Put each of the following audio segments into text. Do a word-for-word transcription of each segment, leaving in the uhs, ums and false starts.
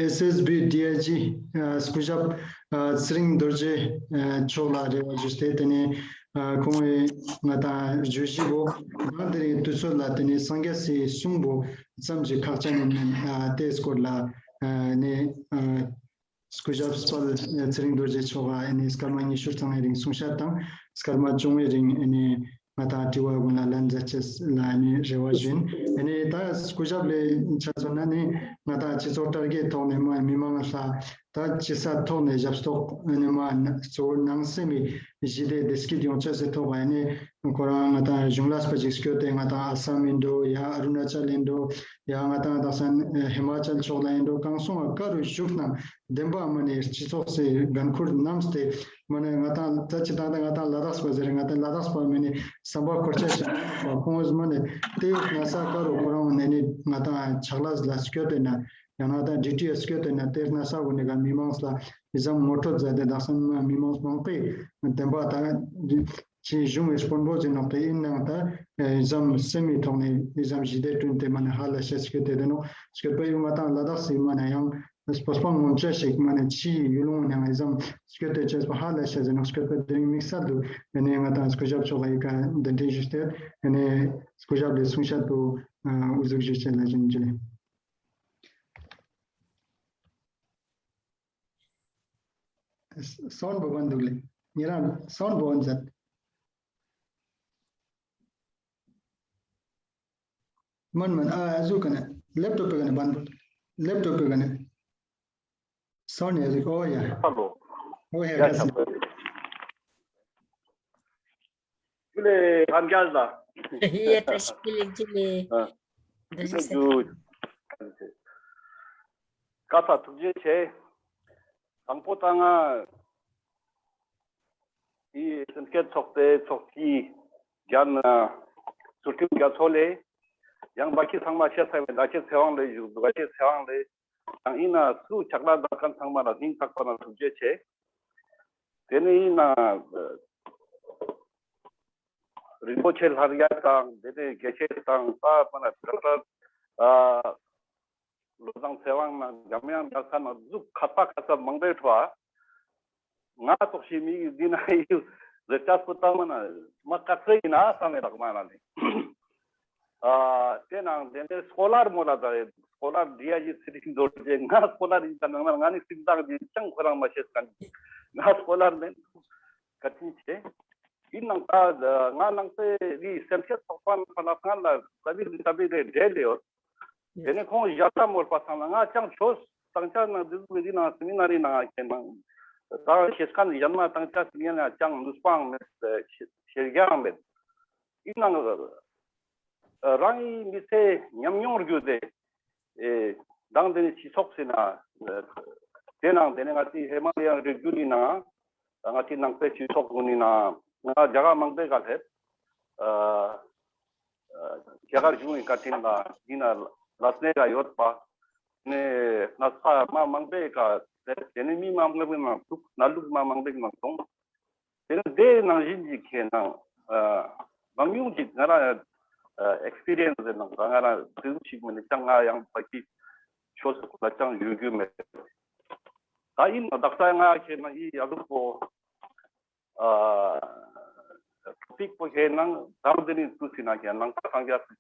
ཨེས་ཨེས་བི་ཌི་ཨའི་ཇི་སྐུ་ཞབས་ཚེ་རིང་རྡོ་རྗེ་མཆོག་ལ་རེ་བ་ཞུས་ཏེ། ཏེ་ནེ་ཁོང་ངི་ང་ཏང་བརྗོད་གཞི་བོ་ང་ཏང་དེ་རིང་དུས་ཚོད་ལ་ཏེ་ནེ་སངས་རྒྱས་སི་གསུང་བོ་ཙམ་ཞིག་ཁག་ཅན་ཨིན་མེན། ཏེའི་སྐོར་ལ་ནེ་སྐུ་ཞབས་དཔལ་ཚེ་རིང་རྡོ་རྗེ་མཆོག་ག་ཨ་ནི་སྐར་མ་ཉི་ཤུ་ཚང་ངི་རིང་གསུང་བཤད་དང་སྐར་མ་བཅོ་ལྔའི་རིང་ཨ་ནི་ང་ཏང་དྲི་བ་གུན་ལ་ལན་མཛད་ཅེས་ལ་ཨ་ནི་རེ་བ་ཞུ་ཨིན། ཨ་ནི་ད་སྐུ་ཞབས་ལེ་ཆ་མཚོན་ན་ནི་ང་ཏང་སྤྱི་ཚོགས་དྲ་རྒྱའི་ཐོག་ནེ་མ་མི་མང་ལ་ད་ཅི་ས་ཐོག་ནེ་ཞབས་ཏོག་ཨ་ནི་མ་གཙོ་བོ་ནང་སེམས་མི་ཞི་བདེ་བདེ་སྐྱིད་ཡོང་ཅེས་སི་ཐོག་ཨ་ནི་ཁོ་རང་ང་ཏང་གཞུང་ལས་པ་ཅིག་སྐྱོད་དེ་ང་ཏང་ཨ་སམ་ཨིན་འགྲོ་ཡ་ཨ་རུ་ན་ཅལ་ཨིན་འགྲོ་ཡ་ང་ཏང་དག་ས་ཧི་མ་ཅལ་ཕྱོགས་ལ་ཨིན་འགྲོ་གང་སོང་བ་ཀ་རུ་བཞུགས་ན་བདེན་པ་མ་ནེ་སྤྱི་ཚོགས་སི་འགན་ཁུར་བསྣམས་ཏེ་མ་ནེ་ང་ཏང་ད་ཅི་ད་ང་ཏང་ལ་དྭགས་པ་ཟེར་ང་ཏང་ལ་དྭགས་པ་མ་ནེ་བསམ་པ་འཁོར་ཆ་ཞིག་ཁོང་མ་ནེ་ཏེ་ན་ས་ཀ་རུ་ཁོ་རང་ནེ་ནི་ང་ཏང་ཕྱག་ལས་ལ་སྐྱོད་དེ་ན་ཡང་ན་ད་ཌིའུ་ཊི་ཨེ་སྐྱོད་དེ་ན་ཏེ་ན་ས་གུན་ནེ་ག་མི་མང་ལ་ཨི་ཙམ་ངོ་སྤྲོད་མཛད་དེ་དག་ས་མི་མང་མང་པོས་བདེན་པ་ད་ཅི་གཞུང་གི་དཔོན་པོ་ཅིག་ནོག་ཏེ་ཨིན་ནའང་ད་ཨི་ཙམ་སེམས་མི་ཐོག་ནེ་ཨི་ཙམ་ཞི་བདེ་བསྐྲུན་ཏེ་མ་ནེ་ཧ་ལས་ཤེས་སྐྱོད་དེ་ནོག་སྐྱོད་པ་ཡོང་ང་ཏང་ལ་དྭགས་སི་མ་ནེ་ཡང་སྤོབས་པ་ངོམ་ཅེས་ཤིག་མ་ནེ་ཕྱིའི་ཡུལ་ལུང་ནེ་ཡང་ཨི་ཙམ་སྐྱོད་དེ་ཅེས་པ་ཧ་ལས་ཤེས་ཟེར་ནོག་སྐྱོད་པ་དེ་རིང་དམིགས་བསལ་དུ་ཨ་ནི་ང་ཏང་སྐུ་ཞབས་མཆོག་ག་ཡི་ཀ་གདན་འདྲེན་ཞུས་ཏེ་ཨ་ནི་སྐུ་ཞབས་ལེ་གསུང་བཤད་དུ་ཨ་འུ་ཟུག་ཞུས་ཅེས་ལ་ཞུ་ཨིན། ཇུ་ལེ། སའུན་བོ་བན་དུག་ལེ། ཉེ་རང་སའུན་བོ་བན་ཟེར། མན་མན་ཨ་ཨ་ཟུག་ག་ནེ་ལེབ་ཊོབ་པེ་ག་ནེ་བན་བོ། ལེབ་ཊོབ་པེ་ག་ནེ། སའུན་ཡ་ཟུག་ཨོ་ཡ། ཧ་ལོ། ཨོ་ཡ་ཡ་ག་ཤ་ཟུག་ཇུ་ལེ་ཧན་གྱལ་ལ། ཡ་བཀྲ་ཤིས་བདེ་ལེགས་ཇུ་ལེ། ཨ། བཀྲ་ཤིས་བདེ་ལེགས་ཇུ། ཀ་ས་ཐུགས་རྗེ་ཆེ། དང་པོ་ད་ང་འི་སེམས་བསྐྱེད་ཚོགས་པའི་ཚོགས་ཀྱི་རྒྱན་ཚུལ་ཁྲིམས་རྒྱ་མཚོ་ལེ། ཡང་བ་ཁྱི་ཚང་མ་ཤེས་ཚང་མའི་བ་ཁྱི་ཚེ་དབང་ལེ་བཞུགས་བ་ཁྱི་ཚེ་དབང་ལེ། ཡང་ཨིན་ན་སུ་ཕྱག་ལས་མཛད་མཁན་ཚང་མ་ལ་སྙིང་ཐག་པ་ནེ་ཐུགས་རྗེ་ཆེ། ཏེ་ནེ་ཨིན་ན་རིན་པོ་ཆེ་ལྷ་རྒྱལ་དང་ཏེ་ནེ་དགེ་བཤེས་དང་ད་མ་ན་ཌོག་ཊར་ཨ་བློ་བཟང་ཚེ་དབང་ན་འཇམ་དབྱངས་རྒྱལ་མཚན་ན་ཟུག་ཁ་པ་ཁ་ས་མང་པོའི་ཁྲོད་ང་ཐོག་ཤི་མི་འདི་ན་ཡུ་ཟེར་ཅེས་པོ་ད་མ་ན་མ་དཀགས་སེ་ཨིན་ན་བསམ་མེད་དག་མ་ན་ནི། ཨ་ཏེ་ནང་ཏེ་ནེ་སྐོ་ལར་མོ་ལ་ད་སྐོ་ལར་འདི་ཡ་ཇི་ཚེ་རིང་རྡོ་རྗེ་ང་སྐོ་ལར་ཨིན་ད་ནང་ན་ང་ནི་སེམས་ཐག་ཅིག་ཅང་ཁོ་རང་མ་ཤེས་ཀ་ནི་ང་སྐོ་ལར་མེན་ཀ་ཅི་ཆེ། ཨིན་ནང་ད་ང་ནང་ཏེ་འི་སེམས་བསྐྱེད་ཚོགས་པ་ནང་ཕ་ལ་ང་ལ་ས་བི་ས་བི་རེ་འབྲེལ་ཡོད། ཏེ་ནེ་ཁོང་ཞལ་ཏ་མོལ་པ་སང་ལ་ང་ཅང་ཆོས་བཏང་ཆ་ནང་འདི་ཟུག་འདི་ནང་སེ་མི་ན་རི་ནང་ཁྱེད་ནང་ད་ཤེས་མཁན་གཞན་མ་བཏང་ཆ་སེ་མི་ན་ཅང་ནུས་པའང་མེད་ཤེས་རྒྱའང་མེད། ཨིན་ནང་རང་གི་མི་ཚེ་ཉམས་མྱོང་བརྒྱུད་དེ་ཨེ་དང་ཏེ་ནེ་སྤྱི་ཚོགས་སི་ན་ཏེ་ནང་ཏེ་ནེ་ང་ཏི་ཧི་མ་ལ་ཡའི་རི་རྒྱུད་ནི་ནང་ང་ཏི་ནང་པའི་སྤྱི་ཚོགས་གུན་ནི་ནང་ང་རྒྱ་གར་མང་པོའི་ཀ་ལྷེབ། ཨ་རྒྱ་གར་གཞུང་གི་བཀའ་དྲིན་ལ་འདི་ན་ལ་སྣེ་ལ་ཡོད་པ། ནེ་ན་ས་མ་མང་པོའི་ཀ་ཏེ་ནེ་མི་མ་མང་པོའི་ནང་ཐུག་ན་ལུགས་མ་མང་པོའི་ནང་སོང་། ཏེ་ནེ་ཏེ་ནང་བཞིན་གྱི་ཁྱེད་ནང་ཨ་མང་ཉུང་ཅིག་ང་རང་ཨེགས་པི་རི་ཡེནས་ཟེར་ནང་ང་རང་ཏེ་ཟུག་ཅིག་མ་ནེ་ཅང་ང་ཡང་ཕ་གི་ཆོས་སྐོར་ལ་ཅང་ཡོད་རྒྱུ་མེད། ད་ཨིན་ན་དག་ས་ང་ཁྱེད་ནང་འི་ཡ་ལུག་པོ་ཨ་ཊོ་པིག་པོ་ཁྱེད་ནང་དང་ཏེ་ནེ་ཏུས་སི་ན་ཁྱེད་ནང་ད་སངས་རྒྱས་སི་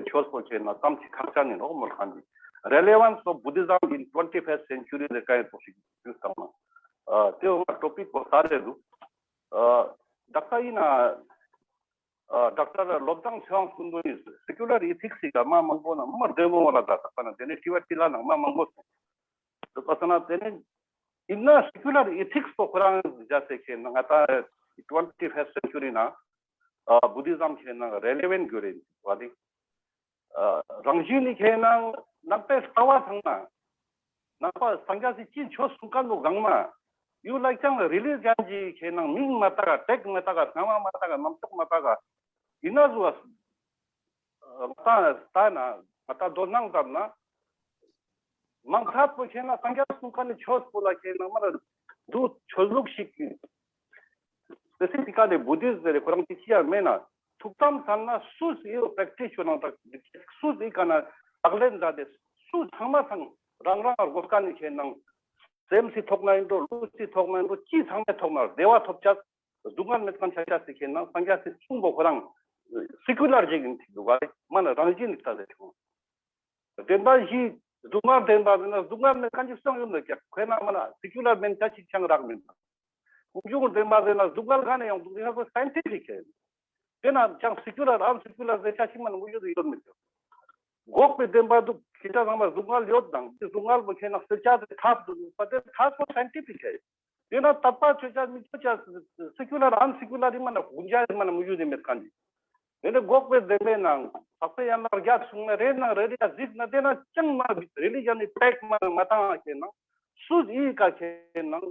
ཆོས་པོ་ཁྱེད་ནང་ཙམ་ཞིག་ཁག་ཅན་ཨིན་ནོག་མོལ་ཁན་ནི། Relevance of Buddhism in twenty-first century ཟེར་ཀ་ཡེ་པོ་ཞིག་ཡོད་ཀ་མ། ཨ་ཏེ་བོ་ང་ཊོ་པིག་པོ་ས་རེ་འདུག་ཨ་དག་ས་ཨིན་ན་ཨ་ཌོག་ཊར་བློ་བཟང་ཚེ་དབང་སྐུ་མདུན་ནི་སེ་ཀུ་ལར་ཨེ་ཐིགས་སི་ཀ་མ་མང་པོ་ནང་མ་བདེ་མོ་བ་ལ་ད་ད་པ་ན་ཏེ་ནེ་ཊི་བ་ཊི་ལ་ནང་མ་མང་པོ་སོང་། ཏེ་པ་ས་ན་ཏེ་ནེ་ཨིན་ན་སེ་ཀུ་ལར་ཨེ་ཐིགས་པོ་ཁོ་རང་རྒྱ་སེ་ཁེ་ན་ང་ད་ཊུ་ཝེན་ཊི་ཕེར་སེན་ཅུ་རི་ན་ཨ་བུ་དི་ཛམ་ཁེ་ན་རེ་ལེ་ཝན་གྱུར་རེ་བ་ཏེ། ཨ་རང་བཞིན་ནི་ཁེ་ན་ནང་པའི་ལྟ་བ་ཚང་མ་ནང་པ་སངས་རྒྱས་སི་ཅི་ཆོས་གསུང་མཁན་བོ་གང་མ་ཡུ་ལ་ཅང་རི་ལི་ཇན་གྱི་ཁེ་ན་མིང་མ་བཏགས་ཀ་ཏེག་མ་བཏགས་ཀ་རྣམ་པ་མ་བཏགས་ཀ་རྣམ་ཅོག་མ་བཏགས་ཀ་ཨིན་ན་ཟུ་བ་ལྟ་ལྟ་ན་ང་ད་དོ་སྣང་བཏབ་ན་མང་ཐག་པོ་ཁེ་ན་སངས་རྒྱས་གསུང་མཁན་ནི་ཆོས་པོ་ལ་ཁེ་ན་མ་ར་འདུག་ཆོས་ལུགས་ཤིག་སྤེ་སི་ཕི་ཀ་ལི་བུ་དིསྟ་ཟེར་ཁོ་རང་ཅིག་ཅི་ཡང་མེད་ན་ཐུགས་དམ་ཚང་ན་སུས་ཨི་བོ་པྲེག་ཊིས་ཅོ་ནང་དག་སུས་ཨི་ཀ་ན་ལག་ལེན་མཛད་དེ་སུ་ཚང་མ་ཚང་ རང་རང་དགོས་ཁན་ནི་ཁེ་ནང་སེམས་སི་ཐོག་ན་ཡིན་འགྲོ་ལུས་སི་ཐོག་ན་ཡིན་འགྲོ་ཅི་ཚང་མའི་ཐོག་ན་བདེ་བ་ཐོབ་ཅེས་སྡུག་བསྔལ་མེད་ཁན་ཆ་ཅེས་སི་ཁེ་ནང་སངས་རྒྱས་སི་གསུང་པོ་ཁོ་རང་སེ་ཀུ་ལར་ཅིག་ཡིན་ཐིག་འདུག་ག་ལེ། མ་ན་རང་བཞིན་ནི་ལྟ་ཟེར་ཁྱོང་། བདེན་པ་བཞི། སྡུག་བསྔལ་བདེན་པ་ཟེར་ན་སྡུག་བསྔལ་མེད་ཁན་ཅིག་སོང་ཡོད་མེད་ཀྱང་ཁོ་ན་མ་ན་སེ་ཀུ་ལར་མེན་ཆ་ཅིག་ཆང་རག་མེན་པ། ཀུན་འབྱུང་བདེན་པ་ཟེར་ན་སྡུག་བསྔལ་ག་ནས་ཡོང་འདུག་ཟེར་ན་ཁོ་སའིན་ཏི་ཕིག་ཁེ། དེ་ན་ཅང་སེ་ཀུ་ལར་ཨན་སེ་ཀུ་ལར་ཟེར་ཆ་ཞིག་མ་ན་མུ་ཡོད་ཡོད་མེད་ཀྱང་། འགོག་པའི་བདེན་པ་འདུག་ཁྱེད་ཅག་ཚང་མ་སྡུག་བསྔལ་ཡོད་དང་དེ་སྡུག་བསྔལ་པོ་ཁེ་ན་སེལ་ཆ་དེ་ཐབས་འདུག་པ་དེ་ཐབས་པོ་སའིན་ཏི་ཕིག་ཁེ། དེ་ན་དད་པ་ཆོས་ཅན་མི་ཆོས་ཅན་སེ་ཀུ་ལར་ཨན་སེ་ཀུ་ལར་ཡིན་མ་ན་དགུན་ཆ་ཡིན་མ་ན་མུ་ཡོད་ཡོད་མེད་ཁན་ཅིག་དེ་ནས་འགོག་པའི་བདེན་པའི་ནང་ཕག་པའི་ཡན་ལག་བརྒྱད་གསུངས་ན་རེ་ན་རེ་རེ་གཟིགས་ན་དེ་ན་ཅང་མ་རི་ལི་ཇན་ནི་ཏེག་མ་མ་བཏང་ཁེ་ནང་སུ་ཡི་ག་ཁེ་ནང་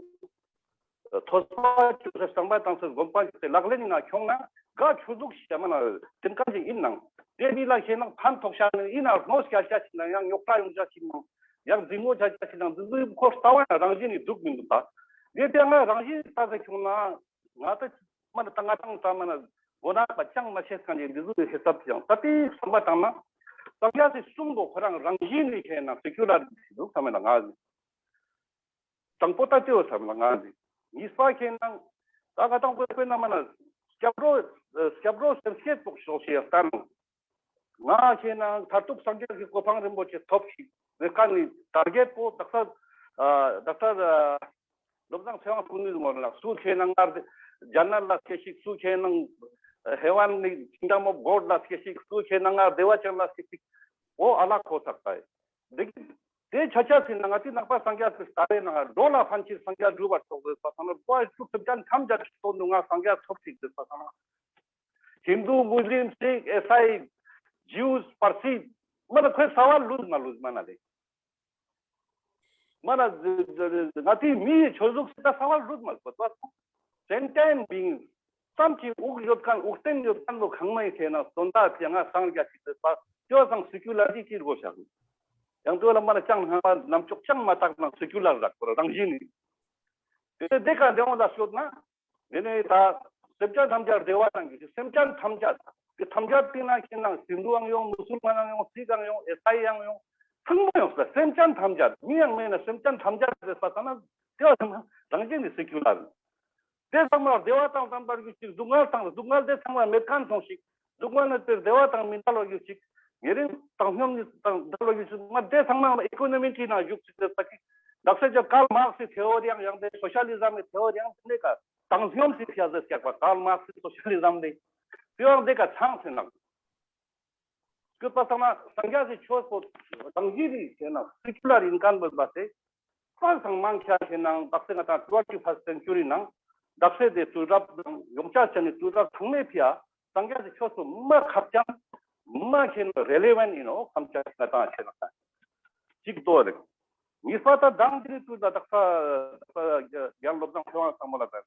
ཐོས་པ་ཆོས་ཟེར་བསམ་པ་བཏང་ཟེར་སྒོམ་པ་ཞིག་སྟེ་ལག་ལེན་ཡིན་ན་ཁྱོང་ན་ག་ཆོས་ལུགས་ཤིག་མ་ན་དེ་ཀ་ཅིག་ཡིན་ནང་དེ་མི་ལ་ཁེ་ནང་ཕན་ཐོགས་ཤ་ནི་ཡིན་ན་གནོད་སྐྱལ་ཤ་ཞིག་ན་ཡང་རྙོག་དྲ་ཡོང་ཤ་ཞིག་ནང་ཡང་འཛིང་མོ་ཆ་ཤ་ཞིག་ནང་འཛིང་མོའི་ཁོ་ལྟ་བ་ན་རང་བཞིན་ནི་འདུག་མི་འདུག་པ། དེ་དེ་ང་རང་བཞིན་ལྟ་ཟེར་ཁྱོང་ན། ང་ད་མ་ན་ད་ང་ཏང་ད་མ་ན་མགོ་ནག་པ་ཅང་མ་ཤེས་ཁན་ཅིག་འདི་ཟུག་གི་ཧེ་སབ་ཅིག་ཡང་ད་དེ་བསམ་པ་བཏང་ན་སངས་རྒྱས་སི་གསུང་པོ་ཁོ་རང་རང་བཞིན་ནི་ཁེ་ནང་སེ་ཀུ་ལར་འདུག་བསམ་མེད་ལ་ང་ཟིག་དང་པོ་ད་དེའོ་བསམ་ལ་ང་ཟིག་གཉིས་པ་ཁེ་ནང་ད་ང་ཏང་དཔེར་ན་མ་ན་སྐྱབས་འགྲོ་སྐྱབས་འགྲོ་སེམས་བསྐྱེད་པོ་ཤོག་ཤེས་ཡང་ལྟ་ན། ང་ཁེ་ནང་མཐར་ཐུག་སངས་རྒྱས་ཀྱི་གོ་འཕང་རིན་པོ་ཆེ་ཐོབ་ཤིག་ཟེར་ཁན་ནི་ཏར་གེཊ་པོ་ཌོག་ཊར་ཨ་ཌོག་ཊར་ཨ་བློ་བཟང་ཚེ་དབང་སྐུ་ནི་ངོར་ལ་སུ་ཁེ་ནང་ང་ཇ་ནལ་ལ་སྐྱེ་ཤིག་སུ་ཁེ་ནང་ཧེ་ཝན་ནི་ཀིང་ཌམ་ཨོཕ་གོཌ་ལ་སྐྱེ་ཤིག་སུ་ཁེ་ནང་ང་བདེ་བ་ཅན་ལ་སྐྱེ་ཤིག་འོ་ཨ་ལ་ཁོ་ཐག་ད་ཡིན། དེ་ཆ་ཆ་ཟིན་ན་ང་ཏི་ནག་པ་སངས་རྒྱས་སི་ལྟ་བའི་ནང་འགྲོ་ལ་ཕན་ཕྱིར་སངས་རྒྱས་འགྲུབ་པར་ཤོག་ཟེར་པ་སང་ན་འགྲོ་བ་ཕྱོགས་སེམས་ཅན་ཐམས་ཅད་ཀྱི་དོན་དུ་ང་སངས་རྒྱས་ཐོབ་ཤིག་ཟེར་པ་སང་ན། ཧིན་དུ་མུ་སླིམ་སིག་ཨེ་སའི་ཇིའུ་པར་སི་མ་ན་ཁོའི་ས་བ་ལུས་མ་ལུས་མ་ན་ལེ། མ་ན་ང་ཏི་མིའི་ཆོས་ལུགས་སི་ད་ས་བ་ལུས་མ་ལུས་པ་སེན་ཊེན་བིང་ཙམ་གྱི་དབུགས་ཡོད་ཁན་དབུགས་རྟེན་ཡོད་ཁན་ལོ་གང་མ་ཡིན་ཁེ་ན་སོན་ད་ཕི་ང་སངས་རྒྱས་ཤིག་ཟེར་པ་ཏེ་བ་སང་སེ་ཀུ་ལར་གྱི་ཅི་དགོས་ཤག་ཡང་ཏེ་བ་ལ་མ་ན་ཅང་སྣང་བ་རྣམ་ཅོག་ཅང་མ་བཏགས་ན་སེ་ཀུ་ལར་རག་པོ་རང་བཞིན་ནི། དེ་དེ་ཀ་འདེང་བ་ལ་ཤོད་ན། དེ་ནས་ད་སེམས་ཅན་ཐམས་ཅད་བདེ་བ་དང་གི་སེམས་ཅན་ཐམས་ཅད་དེ་ཐམས་ཅད་དེ་ན་ཁྱེད་ནང་ཧིན་དུའང་ཡོང་མུ་སུལ་མན་ཡང་ཡོང་སིག་ཡང་ཡོང་ཨེ་སའི་ཡང་ཡོང་ཚང་མ་ཡོང་ས་སེམས་ཅན་ཐམས་ཅད་མི་ཡང་མེད་ན་སེམས་ཅན་ཐམས་ཅད་ཟེར་པ་ས་ན་དེ་བ་ཚང་མ་རང་བཞིན་ནི་སེ་ཀུ་ལར། དེ་ཚང་མ་བདེ་བ་དང་ལྡན་པར་གྱུར་ཅིག་སྡུག་བསྔལ་དང་སྡུག་བསྔལ་དེ་ཚང་མ་མེད་ཁན་སོང་ཞིག་སྡུག་བསྔལ་ནི་དེ་བདེ་བ་དང་མི་འབྲལ་བར་གྱུར་ཅིག་ཉེ་རིང་དང་སྙོམས་ནི་དང་འབྲལ་བར་གྱུར་ཅིག་མ་དེ་ཚང་མ་ཨི་ཀོ་ནོ་མི་ཀི་ནང་བཞུགས་ཅིག་ཟེར་ས་ཀི་དག་ས་ཀྱི་ཀཱརལ་མཱར་ཀསི་ཐེ་ཨོ་རི་ཡང་ཡང་དེ་སོ་ཤ་ལི་ཟམ་མི་ཐེ་ཨོ་རི་ཡང་དེ་ནས་ཀ་དང་སྙོམས་སི་ཕི་ཡ་ཟེར་སྐྱག་པ་ཀཱརལ་མཱར་ཀསི་སོ་ཤ་ལི་ཟམ་དེ་དེ་ཡང་དེ་ཀ་ཚང་ཟེར་ན། སྐྱོད་པ་སང་ན་སངས་རྒྱས་སི་ཆོས་པོ་རང་བཞིན་རིག་ཟེར་ན་སེ་ཀུ་ལར་ཡིན་ཁན་བོད་པ་སེ་ཁ་སང་མང་ཆེ་ཁེ་ནང་དག་ས་ང་ཏང་ཊུ་ཝེན་ཊི་ཕར་སི་སེན་ཅུ་རི་ནང་དག་ས་དེ་དུས་རབས་དང་ཡོངས་ཆ་ཆ་ནི་དུས་རབས་ཚང་མའི་ཕི་ཡ་སངས་རྒྱས་སི་ཆོས་པོ་མ་ཁབ་ཅང་མ་ཁེ་ནང་རེ་ལེ་ཝན་ཡིན་ནོ་ཁམ་ཆ་ང་ཏང་ཁེ་ནང་ཅིག་དོ་རེ། གཉིས་པ་ད་དང་དེ་རིང་དུས་ད་དག་ས་རྒན་བློ་བཟང་ཚེ་དབང་བསམ་བློ་ལ་ད་ན་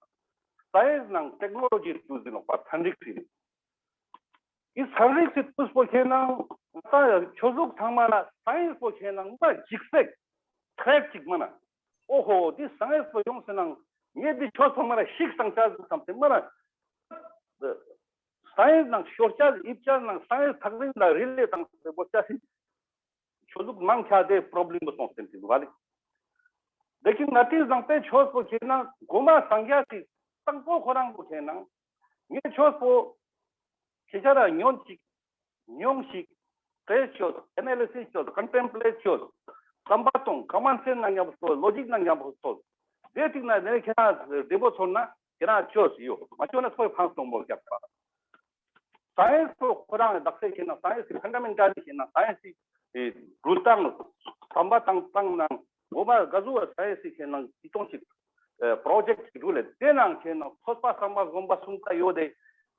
སའེན་སི་ནང་ཊེག་ནོ་ལོ་ཇི་ཏུས་ཡིན་ནོ་པ་ཚན་རིག་ཟེར་ནི། ཨི་ཚན་རིག་སི་ཏུས་པོ་ཁེ་ནང་ད་ཆོས་ལུགས་ཚང་མ་ལ་སའེན་སི་པོ་ཁེ་ནང་མ་ཇིག་སེག་ཐེག་ཅིག་མ་ན། ཨོ་ཧོ་འདི་སའེན་སི་པོ་ཡོང་སེ་ནང་ངས་འདི་ཆོས་ཚང་མ་ལ་ཤིག་སང་ཆ་ཟུག་སམ་སེ་མ་ན། སའེན་སི་ནང་ཤོར་ཆ་ཨིབ་ཆ་ནང་སའེན་སི་ཐག་རིང་ལ་རི་ལེ་དང་སེ་བོ་ཆ་སི། ཆོས་ལུགས་མང་ཆེ་དེ་པྲོབ་ལེམ་པོ་སོང་སྟེ་འདུག་ག་ལེ། དེ་ཀིན་ང་ཏི་བཟང་པོའི་ཆོས་པོ་ཁེ་ན་གོ་མ་སངས་རྒྱས་སི་དང་པོ་ཁོ་རང་པོ་ཁེ་ན་ངའི་ཆོས་པོ་ཁྱེད་ཅག་ར་ཉོན་ཅིག་མྱོང་ཞིག་ཏྲེས་ཅོས་ཨེ་ན་ལི་སིས་ཅོས་ཀོན་ཊེམ་པ་ལེཊ་ཅོས་བསམ་པ་གཏོང་ཀོ་མོན་སེན་སི་ནང་ཉམ་པོ་ལོ་ཇིག་ནང་ཉམ་པོ་དེ་ཏིག་ན་ནེ་ཁྱེད་རང་བདེ་པོ་ཚོར་ན་ཁྱེད་རང་ཅོས་ཡོད་མ་ཅོས་ན་སོའི་ཕངས་སོང་མོ་རྒྱག་པ། སའེན་སི་པོ་ཁོ་རང་དག་ས་ཁེ་ན་སའེན་སི་ཕན་ཌ་མེན་ཊལ་ཁེ་ན་སའེན་སི་འགྲུལ་སྟངས་བསམ་པ་བཏང་སྟངས་ནང་ངོ་མ་ག་ཟུག་སའེན་སི་ཁེ་ན་ཅི་གཏོང་ཅིག་པྲོ་ཇེཀ་ཅིག་འགྲུལ་ལེ་དེ་ནང་ཁེ་ན་ཐོས་པ་བསམ་པ་སྒོམ་པ་གསུམ་ཀ་ཡོད་དེ་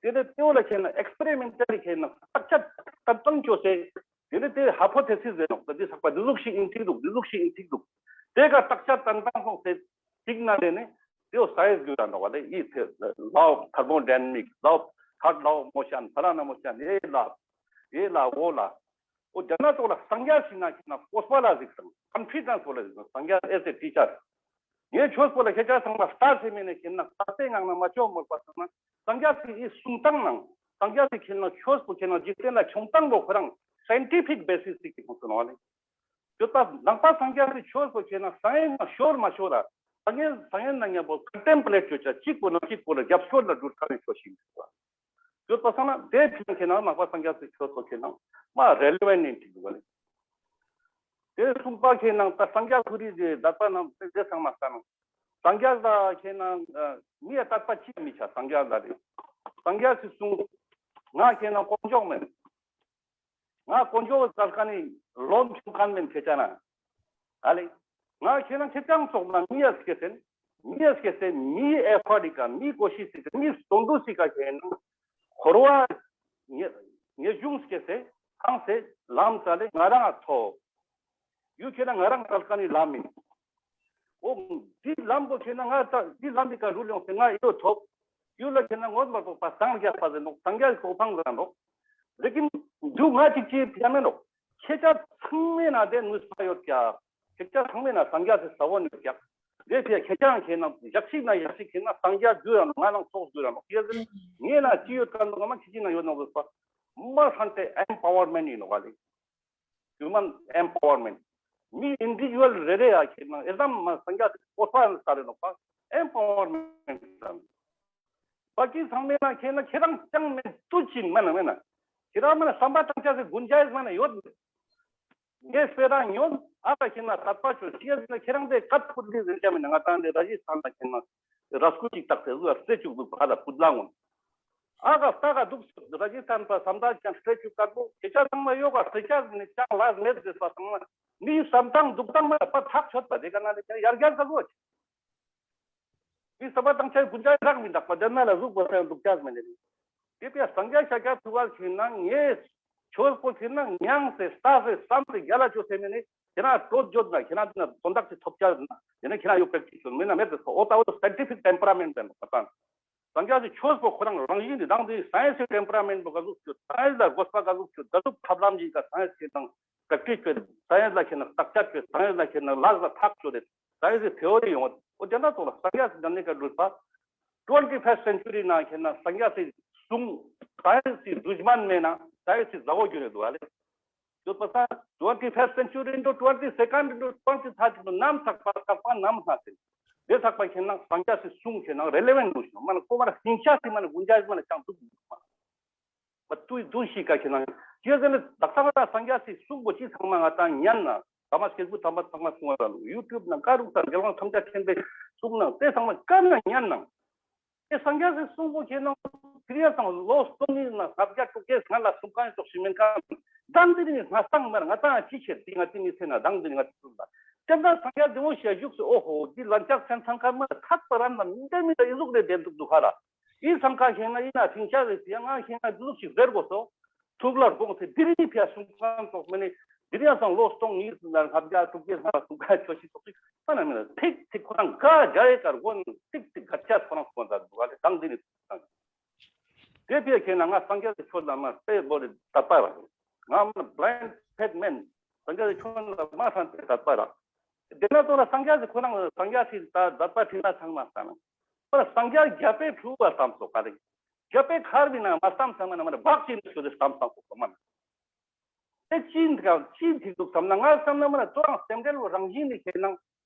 དེ་ནས་དེ་བོ་ལ་ཁེ་ན་ཨེག་སི་པེ་རི་མེན་ཊལ་ཁེ་ན་བརྟག་དཔྱད་བཏང་ཅོས་སེ་དེ་ནས་དེ་ཧ་པོ་ཐེ་སིས་ཟེར་ནོག་ད་དེ་ཚག་པ་འདི་ཟུག་ཞིག་ཡིན་ཐིག་འདུག་འདི་ཟུག་ཞིག་ཡིན་ཐིག་འདུག་དེ་ཀ་བརྟག་དཔྱད་བཏང་སྟངས་སོང་སེ་ཅིག་ན་དེ་ནས་དེ་བོ་སའེན་སི་གུ་ར་འདུག་པ་དེ་ཨི་ཐེ་ལའོ་ཐར་མོ་ཌའི་ན་མིག་ལའོ་ཐར་ལའོ་མོ་ཤན་ཕ་ལ་ན་མོ་ཤན་ཨེ་ལ་ཨེ་ལ་འོ་ལ་འོ་དེ་ན་ཙོགས་ལ་སངས་རྒྱས་ཤིག་ན་ཁེ་ན་སྤོབས་པ་ལ་གཟིགས་སང་ཀོན་ཕི་ཌེན་སི་བོ་ལ་གཟིགས་སང་སངས་རྒྱས་ཨེ་སེ་ཊི་ཅར་ངའི་ཆོས་པོ་ལ་ཁྱེད་ཅག་ཚང་མ་ལྟ་ཟེར་མེད་ནས་ཁེ་ན་ལྟ་སྟེ་ངང་ན་མ་ཅོ་མོར་པ་སང་ན་སངས་རྒྱས་སི་ཨི་གསུང་སྟངས་ནང་སངས་རྒྱས་སི་ཁེ་ན་ཆོས་པོ་ཁེ་ན་འཇིག་རྟེན་ལ་ཁྱོང་སྟངས་པོ་ཁོ་རང་སའེན་ཊི་ཕིག་བེ་སིས་སི་ཁེ་ཁོང་ཚོ་ནོ་ལེ། ཡོད་པ་ནང་པ་སངས་རྒྱས་སི་ཆོས་པོ་ཁེ་ན་སངས་རྒྱས་ན་ཤོར་མ་ཤོར་ར། སངས་རྒྱས་སངས་རྒྱས་ན་ཉམ་པོ་ཀོན་ཊེམ་པ་ལེཊ་ཅོ་ཅེས་གཅིག་པོ་ན་གཅིག་པོ་ལ་རྒྱབ་སྐྱོར་ལ་འགྲུལ་ཁ་ནས་ཆོས་ཤིག་འདུག་པ། ཡོད་པ་སང་ན་དེ་ཕིའ་ཁེ་ན་ནང་པ་སངས་རྒྱས་སི་ཆོས་པོ་ཁེ་ན་མ་རེ་ལི་ཝན་ཊི་ཡིན་འདུག་པ་ལེ། དེ་གསུམ་པ་ཁེ་ན་ད་སངས་རྒྱས་ཁོ་རི་ཟེ་དད་པ་རྣམས་དེ་ཚང་མ་ས་ན། སངས་རྒྱས་ལ་ཁེ་ན་མི་ཡ་དད་པ་ཅི་མི་ཆ་སངས་རྒྱས་ལ་རེ། སངས་རྒྱས་སི་གསུང་ང་ཁེ་ན་དཀོན་མཆོག་མེན། ང་དཀོན་མཆོག་ཙལ་ཁན་ནི་ལོན་ཆུང་ཁན་མེན་ཁེ་ཆ་ན། ཨ་ལེ། ང་ཁེ་ན་ཁེ་ཆ་ཙོགས་ན་མི་ཡ་སྐྱེ་སེན། མི་ཡ་སྐྱེ་སེན་མི་ཨེ་ཕོར་ཊི་ཀ་མི་ཀོ་ཤིས་སི་ཀ་མི་སྟོན་དུ་སི་ཀ་ཁེ་ན་འཁོར་བ་ངེས་ངེས་འབྱུང་སྐྱེ་སེ་ཁང་སེ་ལམ་ཙལ་ལེ་ང་རང་ང་ཐོབ། ཡུ་ཁེ་ན་ང་རང་ཙལ་ཁན་ནི་ལམ་མེན། འོ་འདི་ལམ་པོ་ཁེ་ན་ང་ད་འདི་ལམ་པི་ཀ་རུལ་ཡོང་སེ་ང་ཡོད་ཐོབ། ཡུ་ལ་ཁེ་ན་ངོ་མ་ཐོབ་པ་སངས་རྒྱས་པ་ཟེར་ནོག་སངས་རྒྱས་གོ་འཕང་ཟེར་ནོག་ལེ་ཀིན་འདུག་ང་ཅིག་ཅིག་ཕི་ཡ་མེན་ནོག་ཁྱེད་ཅག་ཚང་མའི་ནང་དེ་ནུས་པ་ཡོད་ཀྱག་ཁྱེད་ཅག་ཚང་མའི་ནང་སངས་རྒྱས་སི་ས་བོན་ཡོད་ཀྱག་དེ་ཕི་ཡ་ཁྱེད་ཅག་ཁེ་ན་ཞག་ཅིག་ན་ཞག་ཅིག་ཁེ་ན་སངས་རྒྱས་འདུག་ཡ་ང་ནང་ཚོགས་འདུག་ཡ་ནོག་ཡ་ཟེར་ངའི་ནང་ཅི་ཡོད་ཀ་ནོག་ང་ཁྱེད་ཅིག་ན་ཡོད་ནོག་ཟེར་པ་མ་ཧན་ཏེ་ཨེམ་པ་ཝར་མེན་ཊི་ཡིན་ནོག་ལེ། ཧིའུ་མན་ཨེམ་པ་ཝར་མེན་ཊི། མི་ཨིན་ཌི་ཝི་ཇུ་ཨལ་རེ་རེ་ཡ་ཁེ་ན་ཨེ་ཟམ་མ་སངས་རྒྱས་སི་སྤོབས་པ་ས་རེ་ནོག་པ། ཨེམ་པ་ཝར་མེན་ཊི་ས་ནོག་པ་ཀི་ཚང་མའི་ནང་ཁེ་ན་ཁྱེད་རང་ཅང་མེན་ཏུ་ཅིན་མ་ན་མེ་ན། ཁྱེད་རང་མ་ན་བསམ་པ་བཏང་ཆ་སི་གུན་ཇ་ཡིས་མ་ན་ཡོད། ངས་སྤེ་ར་ཉོན་ཨ་ཀ་ཁེ་ན་དད་པ་ཆོས་ཅི་ཡ་ཟེར་ན་ཁྱེད་རང་དེ་ཀ་ཕུད་ལི་ཟེར་ཆ་མེ་ན་ང་ཏང་དེ་ར་ཇི་སྟན་ལ་ཁེ་ན་ར་སྐུ་ཅིག་བཏགས་ཏེ་ཟུ་ཨ་སྤྲེལ་ཅུག་འདུག་ཕ་ལ་ཕུད་ལ་ངོན། ཨ་ག་ལྟ་ག་འདུག་ཟེར། ར་ཇི་སྟན་པ་བསམ་ད་ཅང་སྤྲེལ་ཅུག་དཀར་པོ་ཁྱེད་ཅག་ཚང་མ་ཡོད་ག་སྤྲེལ་ཅག་ནི་ཅང་ལ་མེད་ཟེར་པ་ཚང་མ་མི་བསམ་སྟངས་འདུག་སྟངས་མ་པ་ཐག་ཆོད་པ་དེ་ག་ན་ལེ་ཡར་རྒྱས་ས་གོ། མི་བསམ་པ་བཏང་ཆ་གུན་ཅ་རག་མི་འདུག་པ་དེ་ན་ལ་ཟུག་པ་སེ་འདུག་ཅག་མེད་ནི། དེ་པས་སངས་རྒྱས་ཤཱཀྱ་ཐུབ་པ་ཁེ་ན་ངས་ཆོས་པོ་ཁེ་ན་མྱངས་སེ་ལྟ་སེ་བསམ་སེ་རྒྱ་ལ་ཅོ་སེ་མེད་ནི་ཁེ་ན་སྤྲོད་འཇོད་ན་ཁེ་ན་དེ་ན་དོན་དག་ཅིག་ཐོབ་ཅ་ན་དེ་ན་ཁེ་ན་ཡོད་པེག་ཅིག་ཆོད་མེད་ན་མེད་དེ་སོ་འོ་ད་འོ་སའེན་ཊི་ཕིག་ཊེམ་པ་ར་མེན་ཊི་དེ་ན་ད་སངས་རྒྱས་སི་ཆོས་པོ་ཁོ་རང་རང་བཞིན་ནི་དང་དེ་སའེན་སི་ཊེམ་པ་ར་མེན་ཊི་པོ་ག་ཟུག་ཆོད་སའེན་སི་ལ་དགོས་པ་ག་ཟུག་ཆོད་ག་ཟུག་ཐབས་ལམ་ཞིག་ག་སའེན་སི་ཁེ་ན་པྲེག་ཊིས་ཆོད་སའེན་སི་ལ་ཁེ་ན་བརྟག་དཔྱད་ཆོད་སའེན་སི་ལ་ཁེ་ན་ལག་ལ་ཐག་ཆོད་དེ་སའེན་སི་ཐེ་ཨོ་རི་ཡོང་འོ་དེ་ན་ཙོགས་ལ་སངས་རྒྱས་སི་འདམ་ནི་ཀ་འགྲུལ་པ། ཊུ་ཝེན་ཊི་ཕར་སི་ཊི་སེན་ཅུ་རི་ནང་ཁེ་ན་སངས་རྒྱས་སི་གསུང་སའེན་སི་སི་དུཤ་མན་མེད་ན་སའེན་སི་སི་ཛ་འོ་གྱུར་རེ་འདུག་ཨ་ལེ། ཡོད་པ་སང་ཊུ་ཝེན་ཊི་ཕར་སི་ཊི་སེན་ཅུ་རི་འདུག་ཊུ་ཝེན་ཊི་སེ་ཀན་ཌ་འདུག་ཊུ་ཝེན་ཊི་ཐར་ཌི་འདུག་ནམ་ཚག་པ་ཚག་པ་ནམ་ལྷ་སེ། དེ་ཚག་པ་ཁེ་ན་སངས་རྒྱས་སི་གསུང་ཁེ་ན་རེ་ལེ་ཝན་ཊི་འདུག་ཤོ་མ་ན་ཀོ་མ་ར་སིང་ཆ་སི་མ་ན་གུན་ཇ་སི་མ་ན་ཅང་འདུག་མ། པ་ཏུས་ཏུས་ཤིག་ག་ཁེ་ན་ཅི་ཟེར་ན་དག་ས་ང་ད་སངས་རྒྱས་སི་གསུང་པོ་ཅི་ཚང་མ་ང་ད་ཉན་ན་ད་མ་སྐྱེས་བུ་དམ་པ་ཚང་མ་གསུང་བ་ལ་ཡུ་ཊུབ་ན་ཀ་རུག་དང་རྒྱལ་དབང་ཐམས་ཅད་མཁྱེན་པའི་གསུང་ན་དེ་ཚང་མ་ཀ་ན་ཉན་ན། དེ་སངས་རྒྱས་སི་གསུང་པོ་ཁེ་ན་ཁྲི་ཡ་སང་ལོ་སྟོང་ཉིས་ན་ལྔ་བརྒྱ་དྲུག་བརྒྱའི་སྔ་ལ་གསུང་ཁན་ཙོགས་ཤིག་མེན་ཁན། དང་དེ་རིང་ང་སང་མར་ང་ད་ཅི་ཆེ་དེ་ང་དེ་མི་ཚེ་ན་དང་དེ་རིང་ང་དེ་གསུང་ད། དེ་ན་སངས་རྒྱས་དེ་མོ་ཞལ་བཞུགས་སེ་འོ་ཧོ་དེ་ལན་ཆགས་སེམས་ཚང་ཁ་མ་ཐག་པ་རན་ན་མི་འདྲ་མི་འདྲ་ཨི་ཟུག་རེ་བདེན་འདུག་འདུག་ཧ་ར། ཨི་སང་ཁ་ཁེ་ན་ཨི་ན་ཐིང་ཆ་རེ་ཟེར་ཡ་ང་ཁེ་ན་དེ་ཟུག་ཞིག་ཟེར་དགོས་སོ། ཐུགས་ལ་དགོངས་ཏེ་དེ་རིང་ཕི་ཡ་གསུང་ཁན་ཙོགས་མེན་ནི་དེ་རིང་སང་ལོ་སྟོང་ཉིས་ན་ལྔ་བརྒྱ་དྲུག་བརྒྱའི་སྔ་ལ་གསུང་ཁན་ཆོས་ཤིག་ཙོགས་ཤིག་ཨ་ན་མེན་ན་ཐིག་ཐིག་ཁོ་རང་ག་རྒྱ་ཡེ་ཀར་གོ་ནི་ཐིག་ཐིག་ག་ཆ་ཁོ་རང་གོ་ད་འདུག་ཨ་ལེ་དང་དེ་ནི་དང་། དེ་ཕི་ཡ་ཁེ་ན་ང་སངས་རྒྱས་སི་ཆོས་ལ་མ་དཔེ་བོ་རེ་དད་པ་ར་ང་མ་བླའིན་ཌི་ཕེཐ་མེན་སངས་རྒྱས་སི་ཆོས་ལ་མ་ཧན་ཏེ་དད་པ་ར། དེ་ན་ཙོགས་ལ་སངས་རྒྱས་སི་ཁོ་རང་སངས་རྒྱས་སི་ད་དད་པ་ཁྲི་ན་ཚང་མ་ས་ན། པར་སངས་རྒྱས་རྒྱལ་པོའི་ཕྲུ་གུ་བ་བསམ་སོ་ག་རེ། རྒྱལ་པོའི་མཁར་བི་ན་མ་བསམ་ཚང་མ་ན་མ་ན་བག་ཅིག་ནི་ཤོད་དེ་བསམ་ཚང་སོ་མ་ན། དེ་ཅི་འདི་ག་ཅི་འདི་འདུག་བསམ་ན་ང་བསམ་ན་མ་ན་ཙོ་རང་སེམས་ཁྲལ་བོ་རང་བཞིན་ནི་ཁེ་ན།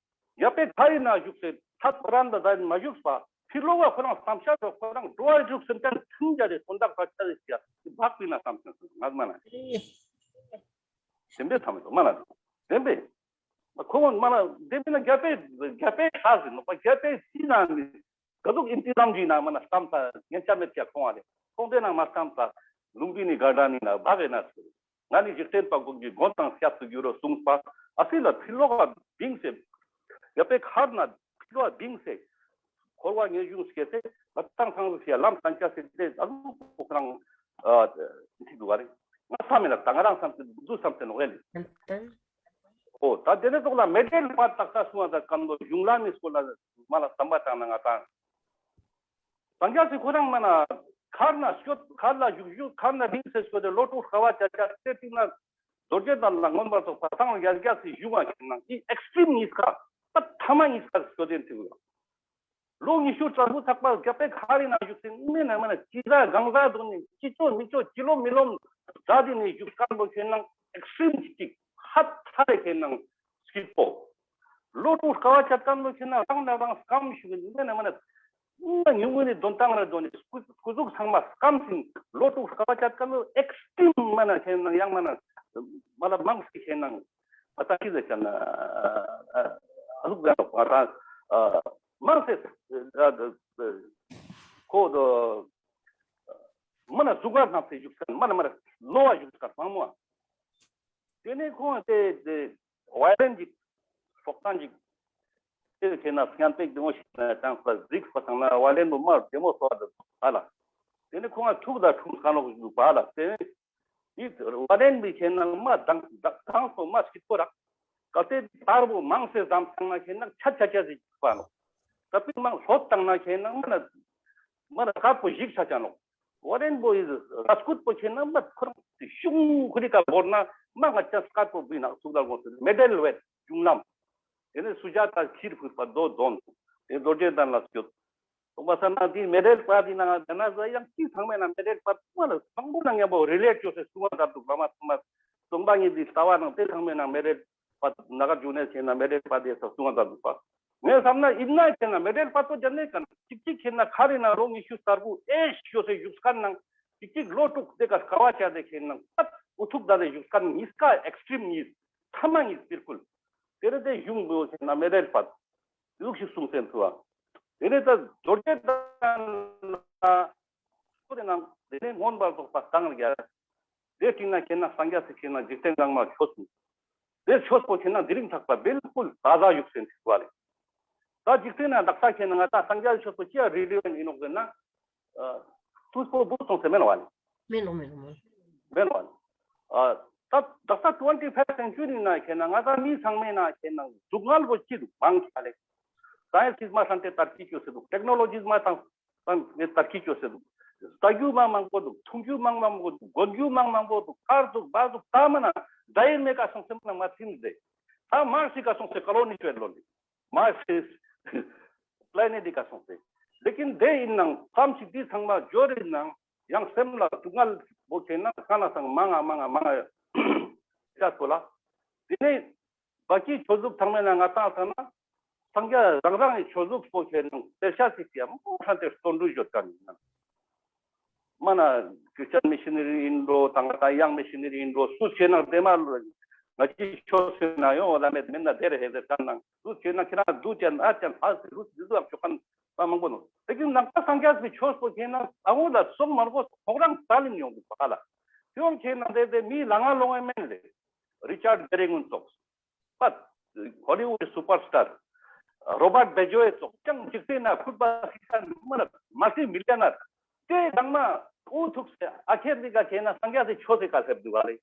རྒྱལ་པོའི་མཁར་བི་ན་བཞུགས་སེ་ཐབས་རན་ད་ད་མ་བཞུགས་པ་ཕི་ལོག་ག་ཁོ་རང་བསམ་ཤ་ཙོགས་ཁོ་རང་འགྲོ་བ་རིགས་སེམས་ཅན་ཐུན་རྒྱ་རེ་དོན་དག་པ་ཆ་རེ་ཞིག་བག་པི་ན་བསམ་ཚང་སོ་ང་མ་ན། དེ་འདྲའི་བསམ་སོ་མ་ན། དེ་འདྲའི། ཁོང་མ་ན་དེ་མིན་ན་རྒྱལ་པོའི་རྒྱལ་པོའི་ཁ་ཟེར་ནོག་པ་རྒྱལ་པོའི་སྲིད་ན་ནི་ག་ཟུག་ཨིན་ཏི་ཛམ་ཞིག་ན་མ་ན་བསམ་ས་ཉན་ཆ་མེད་ཀྱག་ཁོང་ཨ་རེ། ཁོང་དེ་ན་མ་བསམ་ས་ལུང་པའི་ནི་དགའ་འདྲ་ནི་ན་བག་གི་ན་ཟེར། ང་ནི་འཇིག་རྟེན་པ་ཀུན་གྱི་མགོན་དང་ཞབས་སུ་འགྱུར་རོ་གསུངས་པ་ཨ་སི་ལ་ཕི་ལོག་ག་བིང་སེ། རྒྱལ་པོའི་མཁར་ན་ཕི་ལོག་ག་བིང་སེ། འཁོར་བ་ངེས་འབྱུང་སྐྱེས་ཏེ་ང་ཏང་ཚང་ལུ་ཤེས་ལམ་སྟན་ཆ་སེ་དེ་ཨ་ལུ་ཁོ་རང་ཨ་འདི་འདུག་ག་རེ། ང་བསམ་མེད་ལ་ད་ང་རང་བསམ་སེ་འདུག་བསམ་སེ་ནོག་ཨེ་ལེ། འོ་ད་དེ་ནས་ཐོག་ལ་མེ་ཏྲེ་ལ་པར་དག་ས་སུང་བ་ད་ཀན་ལོ་གཞུང་ལམ་མི་སྐོར་ལ་མ་ལ་བསམ་པ་བཏང་ན་ང་ཏང་། སངས་རྒྱས་སི་ཁོ་རང་མ་ན་མཁར་ན་སྐྱོད་མཁར་ལ་བཞུགས་བཞུགས་མཁར་ན་བིང་སེ་སྐྱོད་དེ་ལོ་དྲུག་དཀའ་བ་བྱ་བྱ་དེ་ཏིང་ན་རྡོ་རྗེ་གདན་ལ་མངོན་པར་རྫོགས་པ་སངས་རྒྱས་སི་གཞུང་བ་ཁྱེར་ན་ཨི་ཨེགས་ཊྲིམ་གཉིས་ཀ་ད་ཐ་མ་གཉིས་ཀ་སྐྱོད་དེ་འདུག་ལོ་ཉི་ཤུ་རྩ་དགུ་ཚག་པ་རྒྱལ་པོའི་མཁར་རི་ན་བཞུགས་སེ་མི་ན་མ་ན་ཅི་ཟ་གང་ཟ་དོན་ནི་ཅི་ཅོ་མི་ཅོ་ཅི་ལོ་མི་ལོ་ཟ་དེ་ནི་བཞུགས་སྐམ་པོ་ཁྱེར་ན་ཨེགས་ཊྲིམ་གཅིག་ ཐད་ཐད་རེ་ཁེ་ནང་སྐྱིད་པོ། ལོ་དྲུག་དཀའ་བ་སྤྱད་ཁན་བོ་ཁེ་ནང་རང་ན་རང་སྐམ་ཞུ་གི་མེད་ན་མ་ན། མ་ཉུང་ངུ་ནི་དོན་ཏང་ར་དོན་ནི་སྐུ་སྐུ་གཟུགས་ཚང་མ་སྐམ་ཞིང་ལོ་དྲུག་དཀའ་བ་སྤྱད་ཁན་བོ་ཨེགས་ཊྲིམ་མ་ན་ཁེ་ནང་ཡང་མ་ན་མ་ལ་མང་སི་ཁེ་ནང་ཨ་ད་ཅི་ཟེར་ཁན་ཨ་ལུག་ཟེར་ནོག་ཨ་ད་ཨ་མང་སེ་ཨ་ཁོ་དོ་མ་ན་གཟུགས་ཀ་སྣང་སེ་བཞུགས་ཁན་མ་ན་མ་ན་ལོ་བ་བཞུགས་ཁན་མང་མོ། ཏེ་ནེ་ཁོང་ཏེ་ཏེ་ཝའི་ལེན་ཅིག་སྲོག་ཐང་ཅིག་ཏེ་ཁེ་ན་སྙན་པེག་ཏེ་མོ་ཞིག་ན་ཅང་ས་གཟིགས་པ་སང་ན་ཝའི་ལེན་བོ་མ་རྡེ་མོ་སོ་བ་ཧ་ལ། ཏེ་ནེ་ཁོང་ང་ཐུག་ད་ཁྲུམ་ཁ་ནོག་ཞིག་འདུག་པ་ལ། ཏེ་ནེ་ཝའི་ལེན་བི་ཁེ་ན་མ་དང་དང་སོ་མ་སྐྱིད་པོ་རག། གལ་ཏེ་དར་བོ་མང་སེ་ཟམ་སང་ན་ཁེ་ན་ཆ་ཆ་ཆ་ཞིག་པ་ནོག། ད་པི་མང་ལྷོད་བཏང་ན་ཁེ་ན་མ་ན་མ་ན་དཀར་པོ་ཞིག་ཆ་ཆ་ནོག། ཝ་རེན་བོ་ཡི་ར་སྐུད་པོ་ཁེ་ན་མ་ཁོ་རང་ཤུང་ཁུ་རི་ཀ་བོར་ན་མ་ང་ཅག་དཀར་པོ་བི་ན་ཚུགས་ལ་གོ་སེ་མེ་ཌལ་ཝེཊ་ཅུང་ལམ། ཏེ་ནེ་སུ་ཇཱ་ཏ་ཁྱིར་ཕུད་པ་དོ་དོན། ཏེ་རྡོ་རྗེ་གདན་ལ་སྐྱོད། སོང་པ་ས་ན་དེ་མེ་ཌལ་པ་དེ་ནང་ང་ན་ཟ་ཡང་ཅི་ཚང་མའི་ནང་མེ་ཌལ་པ་མ་ལ་མང་པོ་ནང་མཉམ་པོ་རི་ལེཊ་ཅོས་སེ་གསུང་བ་མཛད་འདུག་པ་མ་ཚང་མ། སྟོན་པ་ཉིད་དེ་ལྟ་བ་ནང་ཏེ་ཚང་མའི་ནང་མེ་ཌལ་པ་ནཱ་གར་ཇུ་ནེ་ཁེ་ན་མེ་ཌལ་པ་དེ་ས་གསུང་བ་མཛད་འདུག་པ། ངས་བསམ་ན་ཨིན་ན་ཁེ་ན་མེ་ཌལ་པ་ཏོ་ཇན་ནེ་ཀན་ཅིག་ཅིག་ཁེ་ན་ཁ་རི་ན་ལོ་ཉི་ཤུ་རྩ་དགུ་ཨེ་ཤོ་སེ་བཞུགས་ཁན་ནང་ཅིག་ཅིག་ལོ་དྲུག་དེ་ཀ་དཀའ་བ་སྤྱད་དེ་ཁེ་ན་ཨུ་ཐུག་ད་དེ་བཞུགས་ཁན་ཉིས་ཀ་ཨེགས་ཊྲིམ་ཉིས་ཐ་མ་ཉིས་པིར་ཀུལ། ཏེ་རེ་དེ་གཞུང་དུ་ཁེ་ན་མེ་ཌལ་པ་ལུགས་ཤིག་གསུང་སེམས་ཐུ་བ། ཏེ་ནེ་ད་རྡོ་རྗེ་གདན་ལ་ཁོ་དེ་ནང་དེ་ནེ་མངོན་པར་རྫོགས་པ་སྟེང་རྒྱལ། དེ་སྟིང་ན་ཁེ་ན་སངས་རྒྱས་སི་ཁེ་ན་འཇིག་རྟེན་གང་མ་ཆོས་སུ། དེ་ཆོས་པོ་ཁེ་ན་དེ་རིང་ཐག་པ་བིལ་ཀུལ་ཏ་ཟ་བཞུགས་སེ་འདུག་པ་ལེ། ད་འཇིག་རྟེན་ན་དག་ས་ཁེ་ན་ང་ད་སངས་རྒྱས་ཆོས་པོ་ཅི་ཡ་རི་ལི་ཝན་ཨིན་ནོག་ཟེར་ན། ཨ་དུས་པོ་བུ་སོང་སེ་མེན་བ་ལེ། མེན་ནོག་མེན་ནོག་མེན། མེན་བ་ལེ། ཨ་ད་དག་ས་ཊུ་ཝེན་ཊི་ཕེར་སེན་ཅུ་རི་ན་ཁེ་ན་ང་ད་མི་ཚང་མའི་ན་ཁེ་ན་སྡུག་བསྔལ་བོ་ཅི་འདུག་མང་ཆེ་ལེ། སའེན་སི་མ་ཧྲན་ཏེ་ཏར་ཀི་ཅོས་སེ་འདུག། ཊེག་ནོ་ལོ་ཇི་མ་ཚང་ཚང་ཏར་ཀི་ཅོས་སེ་འདུག། ལྟ་རྒྱུ་མ་མང་པོ་འདུག། འཐུང་རྒྱུ་མ་མང་པོ་འདུག། གོན་རྒྱུ་མ་མང་པོ་འདུག། ཁར་འདུག་བ་འདུག། ད་མ་ན་ཌ་ཡེ་མེ་ཀ་སོང་སེ་མ་ན་མ་ཐིམ་ཟེ། ད་མར་སི་ཀ་སོང་སེ་ཀོ་ལོ་ནི་ཅོས་ལོ་ནི། མར་སི་པི་ལེ་ནེཊ་ཀ་སོང་སེ། ལེ་ཀིན་དེ་ཨིན་ནང་ཙམ་ཞིག་དེ་ཚང་མ་འབྱོར་ཨིན་ནང་ཡང་སེམས་ལ་སྡུག་བསྔལ་བོ་ཁེ་ན་ཁ་ན་སང་མང་ང་མང་ང་མང་ང་ཡ་ཆ་སོ་ལ། དེ་ནས་བ་ཀི་ཆོས་ལུགས་ཚང་མའི་ནང་ང་ཏང་ཚང་ན་སངས་རྒྱས་རང་རང་གི་ཆོས་ལུགས་པོ་ཁེ་ན་དཔེ་ཆ་ཞིག་ཡང་མོ་ཧྲན་ཏེ་བརྩོན་འགྲུས་ཡོད་ཀ་ནི་ན། མ་ན་ཁྲིས་ཅན་མི་ཤི་ནེ་རི་ཨིན་འགྲོ་དང་ད་ཡང་མི་ཤི་ནེ་རི་ཨིན་འགྲོ་སུ་ཆེ་ན་དེ་མ་ང་ཅི་ཆོས་ཟེར་ན་ཡོང་བ་ལ་མེད་མེད་ན་དེ་རེ་ཧེ་ཟེར་ཁན་ནང་སུ་ཆེ་ན་ཁྱེད་རང་སྡུག་ཅན་ཨ་ཅན་ཧ་སི་རུ་སི་ཟུ་ཨག་ཆོ་ཁན་པ་མང་པོ་ནོ། དེ་ཀིན་ནང་ད་སངས་རྒྱས་པའི་ཆོས་པོ་ཁེ་ན་ཨ་བོ་ལ་སོང་མར་གོ་ཁོང་རང་ཏ་ལིན་ཡོང་གི་པ་ལ། དེ་ཡོང་ཁེ་ན་དེ་དེ་མི་ལ་ང་ལོང་ཨེ་མེན་ལེ། རི་ཅར་གེ་རིང་ངུན་ཙོགས། པ་ཧོ་ལི་ཝུད་སུ་པར་སི་ཊར་རོ་བར་བེ་ཇོ་ཡེ་ཙོགས་ཀྱང་འཇིག་རྟེན་ན་ཕུད་པ་ཤི་ཁན་མ་ན་མལ་ཊི་མི་ལི་ཡ་ནར་དེ་གང་མ་འུ་ཐུག་སེ་ཨ་ཁེར་འདི་ག་ཁེ་ན་སངས་རྒྱས་སི་ཆོས་སི་ཀ་སེབ་འདུག་ག་ལེ།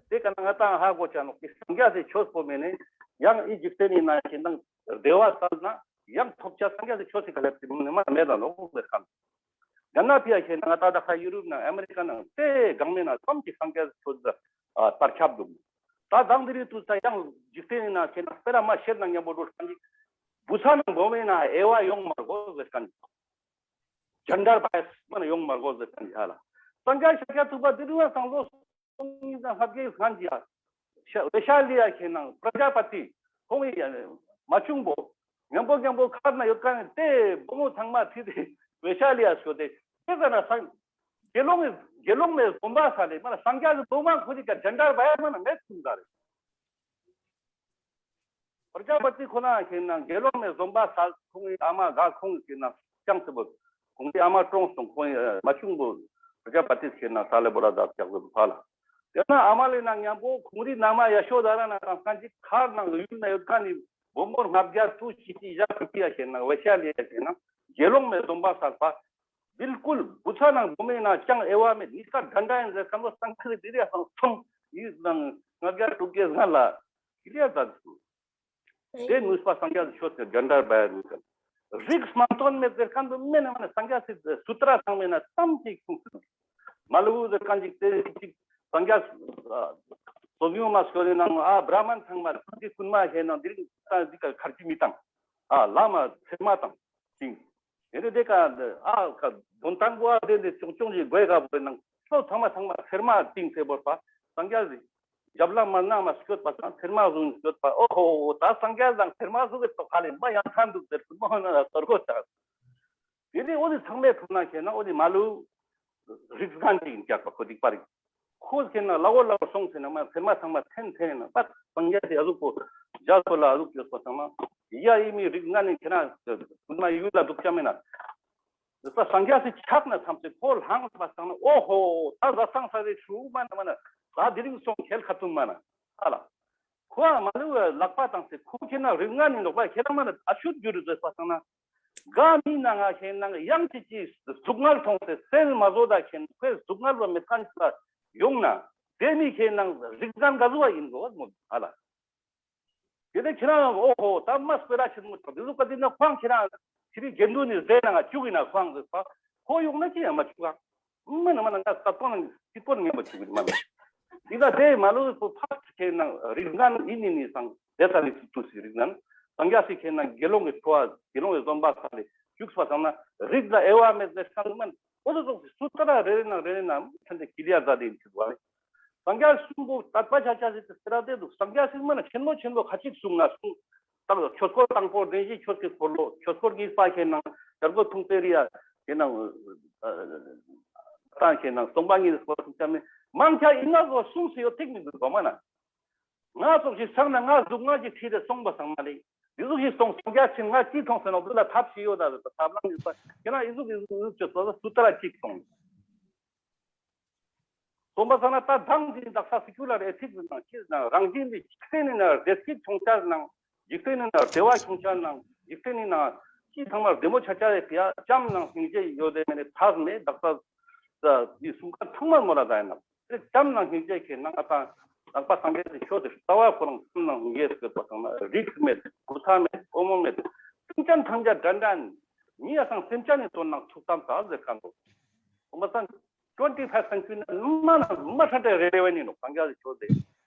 དེ་ཀ་ན་ང་ཏང་ཧ་གོ་ཆ་ནོག་གི་སངས་རྒྱས་སི་ཆོས་པོ་མེ་ནེ་ཡང་ཨི་འཇིག་རྟེན་ནི་ན་ཁེ་ན་བདེ་བ་སལ་ན་ཡང་ཐོབ་ཆ་སངས་རྒྱས་སི་ཆོས་སི་ཀ་སེབ་འདུག་མ་མེད་ད་ནོག་ཟེར་ཁན། ཡང་ན་ཕི་ཡ་ཁེ་ན་ང་ཏང་ད་ཁ་ཡུ་རོབ་ནང་ཨ་མེ་རི་ཀ་ནང་དེ་གང་མེད་ན་ཙམ་གྱི་སངས་རྒྱས་ཆོས་ལ་ཨ་དར་ཁྱབ་འདུག། ད་དང་དེ་རིང་དུས་ད་ཡང་འཇིག་རྟེན་ནི་ན་ཁེ་ན་སྤེ་ར་མ་ཤེར་ན་མཉམ་པོ་འགྲོ་ཁན་ཅིག་བུ་ཚ་ནང་གོ་མེད་ན་ཨེ་བ་ཡོང་མ་དགོས་ཟེར་ཁན་ཅིག། ཇེན་ཌར་བ་ཡ་སི་མ་ན་ཡོང་མ་དགོས་ཟེར་ཁན་ཅིག་ཧ་ལ། སངས་རྒྱས་ཤཱཀྱ་ཐུབ་པ་དེ་རིང་བ་སང་ལོ་སྟོང་གཉིས་དང་ལྔ་བརྒྱའི་སྔན་གྱི་ཡ། ཤ་ཝེ་ཤ་ལི་ཡ་ཁེ་ན་པྲ་ཇཱ་པ་ཏི་ཁོང་གི་མ་ཆུང་བོ། མཉམ་པོ་མཉམ་པོ་ཁར་ན་ཡོད་ཁན་དེ་བུ་མོ་ཚང་མ་ཁྲིད་དེ་ཝེ་ཤ་ལི་ཡ་སྐྱོད་དེ་དེ་ཟ་ན་སང་དགེ་སློང་གི་དགེ་སློང་མའི་སྡོམ་པ་ས་ལེ་མ་ན་སངས་རྒྱས་ཀྱི་སྡོམ་པ་ཁོ་ཅིག་ག་ཇེན་ཌར་བ་ཡ་མ་ན་མེད་ཐུང་ད་རེ། པྲ་ཇཱ་པ་ཏི་ཁོ་ན་ཁེ་ན་དགེ་སློང་མའི་སྡོམ་པ་ས་ཁོང་གི་ཨ་མ་ག་ཁོང་གི་ཁེ་ན་ཅང་ཙི་བོ། ཁོང་གི་ཨ་མ་གྲོངས་སོང་། ཁོང་གི་མ་ཆུང་བོ་པྲ་ཇཱ་པ་ཏི་ཁེ་ན་ས་ལེ་བོ་ར་དར་ཀྱག་ཟེར་ཕ་ལ། ཡང་ན་ཨ་མ་ལེ་ན་མཉམ་པོ་ཁོང་རི་ན་མ་ཡ་ཤོ་དྷ་ར་ན་དང་སང་ཅིག་ཁར་ནང་ཡུལ་ན་ཡོད་ཁན་ནི་བུ་མོ་ལྔ་བརྒྱ་དྲུག་ཅུ་ཅིག་ཡ་ཁུ་ཅི་ཡ་ཁེ་ན་ཝེ་ཤ་ལི་ཡ་ཁེ་ན་དགེ་སློང་མའི་སྡོམ་པ་སལ་པ། བིལ་ཀུལ་བུ་ཚ་ནང་སྡོམ་མེད་ན་ཅང་ཨེ་བ་མེད་ནི་ཀ་དྲན་དྲ་ཡིན་ཟེར་ཁན་བོ་སང་ཁ་རི་དེ་རི་ཡ་སང་སོང་ཡིད་ནང་ལྔ་བརྒྱ་དྲུག་བརྒྱའི་སྔ་ལ་ཡིད་ཡ་ད་དུ། དེ་ནུས་པ་སངས་རྒྱས་སི་ཆོས་ཀྱི་ཇེན་ཌར་བ་ཡ་ནུས་ཀྱང་། རིགས་མ་མཐུན་མེད་ཟེར་ཁན་བོ་མེད་ན་མ་ན་སངས་རྒྱས་སི་སུ་ཏྲ་ཚང་མེད་ན་ཙམ་ཅིག་གསུངས་སོང་། མ་ལུ་ཟེར་ཁན་ཅིག་དེ་ཅིག་སངས་རྒྱས་སོ་ཡོང་མ་སྐྱོ་རེ་ནང་ཨ་བྲ་མན་ཚང་མ་ཀུན་གྱི་ཀུན་མ་ཧེ་ནང་དེ་རིང་ད་འདི་ཀ་ཁར་ཅི་མི་བཏང་། ཨ་བླ་མ་ཚེར་མ་བཏང་། ཅིང་། ཡེ་རེ་དེ་ཀ་ཨ་ཀ་དོན་དང་པོ་ཨ་དེ་དེ་ཅུང་ཅུང་ཞིག་དགོས་ཀ་བོ་ནང་ལོ་ཚང་མ་ཚང་མ་ཚེར་མ་ཏིང་ཚེ་བོར་པ་སངས་རྒྱས་ཟིག་ རྒྱབ་ལ་མར་ནང་མ་སྐྱོད་པ་དང་ཚེར་མ་བཟུང་སྐྱོད་པ། ཨོ་ཧོ་ཧོ། ད་སངས་རྒྱས་དང་ཚེར་མ་བཟུང་གི་ཐོག་ཁ་ལེ་མ་ཡང་ཐན་འདུག་ཟེར་ཁུ་མོ་ན་ལ་གཏོར་གོ་ད། དེ་ནས་འོ་དེ་ཚང་མའི་ཐོག་ན་ཁེ་ན་འོ་དེ་མ་ལུ་རིགས་ལྔ་ཅིག་ཡིན་ཀྱག་པ་ཁོ་སྡིག་པ་རིགས། ཁོ་ཁེ་ན་ལ་འོ་ལ་འོ་སོང་ཟེར་ན་མ་ཚེར་མ་ཚང་མ་ཐན་ཐན་ན་པ་སངས་རྒྱས་དེ་ཨ་ཟུག་པོ་རྒྱ་ཁོ་ལ་ཨ་ཟུག་ཡོད་པ་ཚང་མ་ཡ་ཨི་མི་རིགས་ལྔ་ནི་ཁེ་ན་ཀུན་མ་ཡུལ་ལ་འདུག་ཅ་མེད་ན། ད་སངས་རྒྱས་སི་ཆག་ན་ཐམས་ཅད་ཁོ་ལྷང་པ་སང་ན་ཨོ་ཧོ། ད་ཟ་སང་ས་རེ་ཆུ་མ་ན་མ་ན་ད་དེ་རིང་སོང་ཁེལ་ཁ་ཐུམ་མ་ན་ཨ་ལ། ཁོ་ཨ་མ་ལུ་ལག་པ་བཏང་སྟེ་ཁོ་ཁེ་ན་རིགས་ལྔ་ནི་ལོག་པ་ཁེ་ན་མ་ན་ཨ་ཤུད་རྒྱུ་རུ་ཟོས་པ་སང་ན། ག་མི་ན་ང་ཁེ་ན་ཡང་ཅིག་ཅིག་སྡུག་བསྔལ་མཐོང་སྟེ་སེལ་མ་བཟོ་ད་ཁེ་ན་ཁོའི་སྡུག་བསྔལ་བ་མེད་ཁན་ཅིག་ལ་ཡོང་ན་དེ་མི་ཁེ་ན་རིགས་ལྔ་ག་ཟུག་ཡིན་གོ་མོ་ཨ་ལ། དེ་ནས་ཁྱེད་རང་ཨོ་ཧོ་ད་མ་སྤེ་ར་ཆེན་མོ་དང་དེ་ཚོ་ག་དེ་ན་ཁོང་ཁྱེད་རང་ཕྱི་རི་དགེ་འདུན་ནི་རྫས་ནང་ང་བཅུག་ཡིན་ན་ཁོང་ཟེར་པ་ཁོ་ཡོང་ན་ཅི་ཡང་མ་བཅུག་ག་མ་ན་མ་ན་ང་ས་པོ་ན་སི་པོ་ན་ངན་པ་བཅུག་གི་མ་ན་དེ་ན་དེ་མ་ལུས་པོ་ཕ་ཁྱེད་ན་རིགས་ལྔ་ཡིན་ནི་ནི་སང་དེ་ས་ལི་སུ་ཏུ་སི་རིགས་ལྔ་སངས་རྒྱས་སི་ཁྱེད་ན་དགེ་སློང་གི་འཚོ་བ་དགེ་སློང་གི་བསམ་པ་ས་ལི་བཅུག་པ་སང་ན་རིགས་ལ་དབྱེ་བ་མེད་ཟེར་ས་ནི་མ་ན། འོ་དེ་ཙོགས་སི་སུ་ཏ་ར་རེ་རེ་ནང་རེ་རེ་ནང་ཐན་ཏེ་ཀི་ལི་ཡ་ཛ་དེ་ཡིན་ཚུལ་བ་རེད། སངས་རྒྱས་གསུམ་པོ་དད་པ་ཆ་ཆ་ཟེར་ཏེ་སེ་ར་དེ་འདུག་སངས་རྒྱས་སི་མ་ན་ཆེན་མོ་ཆེན་མོ་ཁ་ཅིག་གསུང་ན་གསུང་། ད་ཆོས་འཁོར་དང་པོ་བདེན་བཞིའི་ཆོས་ཀྱི་འཁོར་ལོ། ཆོས་འཁོར་གཉིས་པ་ཁེ་ན་བྱ་རྒོད་ཐུང་ཙེ་རི་ཡ་ཁེ་ན་ད་ཁེ་ན་སྟོང་པ་ཉིད་སྐོར་གསུང་ཆ་མེད་མང་ཆ་ཡིན་ན་གོ་གསུང་སི་ཡོད་ཐིག་མི་འདུག་གོ་མ་ན། ང་ཙོགས་ཤིག་སང་ན་ང་ཟུག་ང་ཅིག་ཁྲིད་དེ་སོང་པ་སང་མ་རེད། འདི་ཟུག་ཤིག་སོང་སངས་རྒྱས་ཆེན་ང་ཅི་མཐོང་ཟེར་ན་འདི་ལ་ཐབས་ཤིག་ཡོད་ད་ཟེར་ཐབས་ལམ་ཡོད་པ་ཁྱེད་རང་འི་ཟུག་འི་ཟུག་ཅོ་ཙོགས་སུ་ཏ་ར་ཅིག་སོང་། སོང་པ་སང་ན་ད་དང་འདི་དག་ས་སི་ཀུ་ལར་ཨེ་ཐིག་ནང་ཅི་ནང་རང་བཞིན་འདི་འཇིག་རྟེན་ནི་ན་བདེ་སྐྱིད་ཆུང་ཆ་ནང་འཇིག་རྟེན་ནི་ན་བདེ་བ་ཆུང་ཆ་ནང་འཇིག་རྟེན་ནི་ན་ཅི་ཚང་མ་བདེ་མོ་ཆ་ཆ་ཡོད་པ་ཡ་བྱམས་ནང་སྙིང་རྗེ་ཡོད་དེ་མེད་ནི་ཐབས་མེད་དག་ས་འདི་གསུང་ཁ་ཚང་མ་མོ་ལ་ད་ཡིན་ན། དེ་བྱམས་ནང་སྙིང་རྗེ་ཁེ་ན་ང་དང་ནང་པ་སངས་རྒྱས་སི་ཆོས་དེ་ལྟ་བ་ཁོ་རང་བྱམས་ནང་སྙིང་རྗེ་ཟེར་བ་དང་ན་རིགས་མེད་གོ་ས་མེད་ཨོ་མོ་མེད་སེམས་ཅན་ཐམས་ཅད་འདྲ་འདྲ་ནི་མི་ཡ་སང་སེམས་ཅན་ནི་དོན་ནང་ཐུགས་བསམ་ས་ཟེར་ཁན་འདུག་ཨོ་མ་སང་ཊུ་ཝེན་ཊི་ཕའིབ་སེན་ཅུ་རི་ན་མ་ན་མ་ཧྲ་ཏེ་རེ་རེ་བ་ནི་ནོག་སངས་རྒྱས་སི་ཆོས་དེ།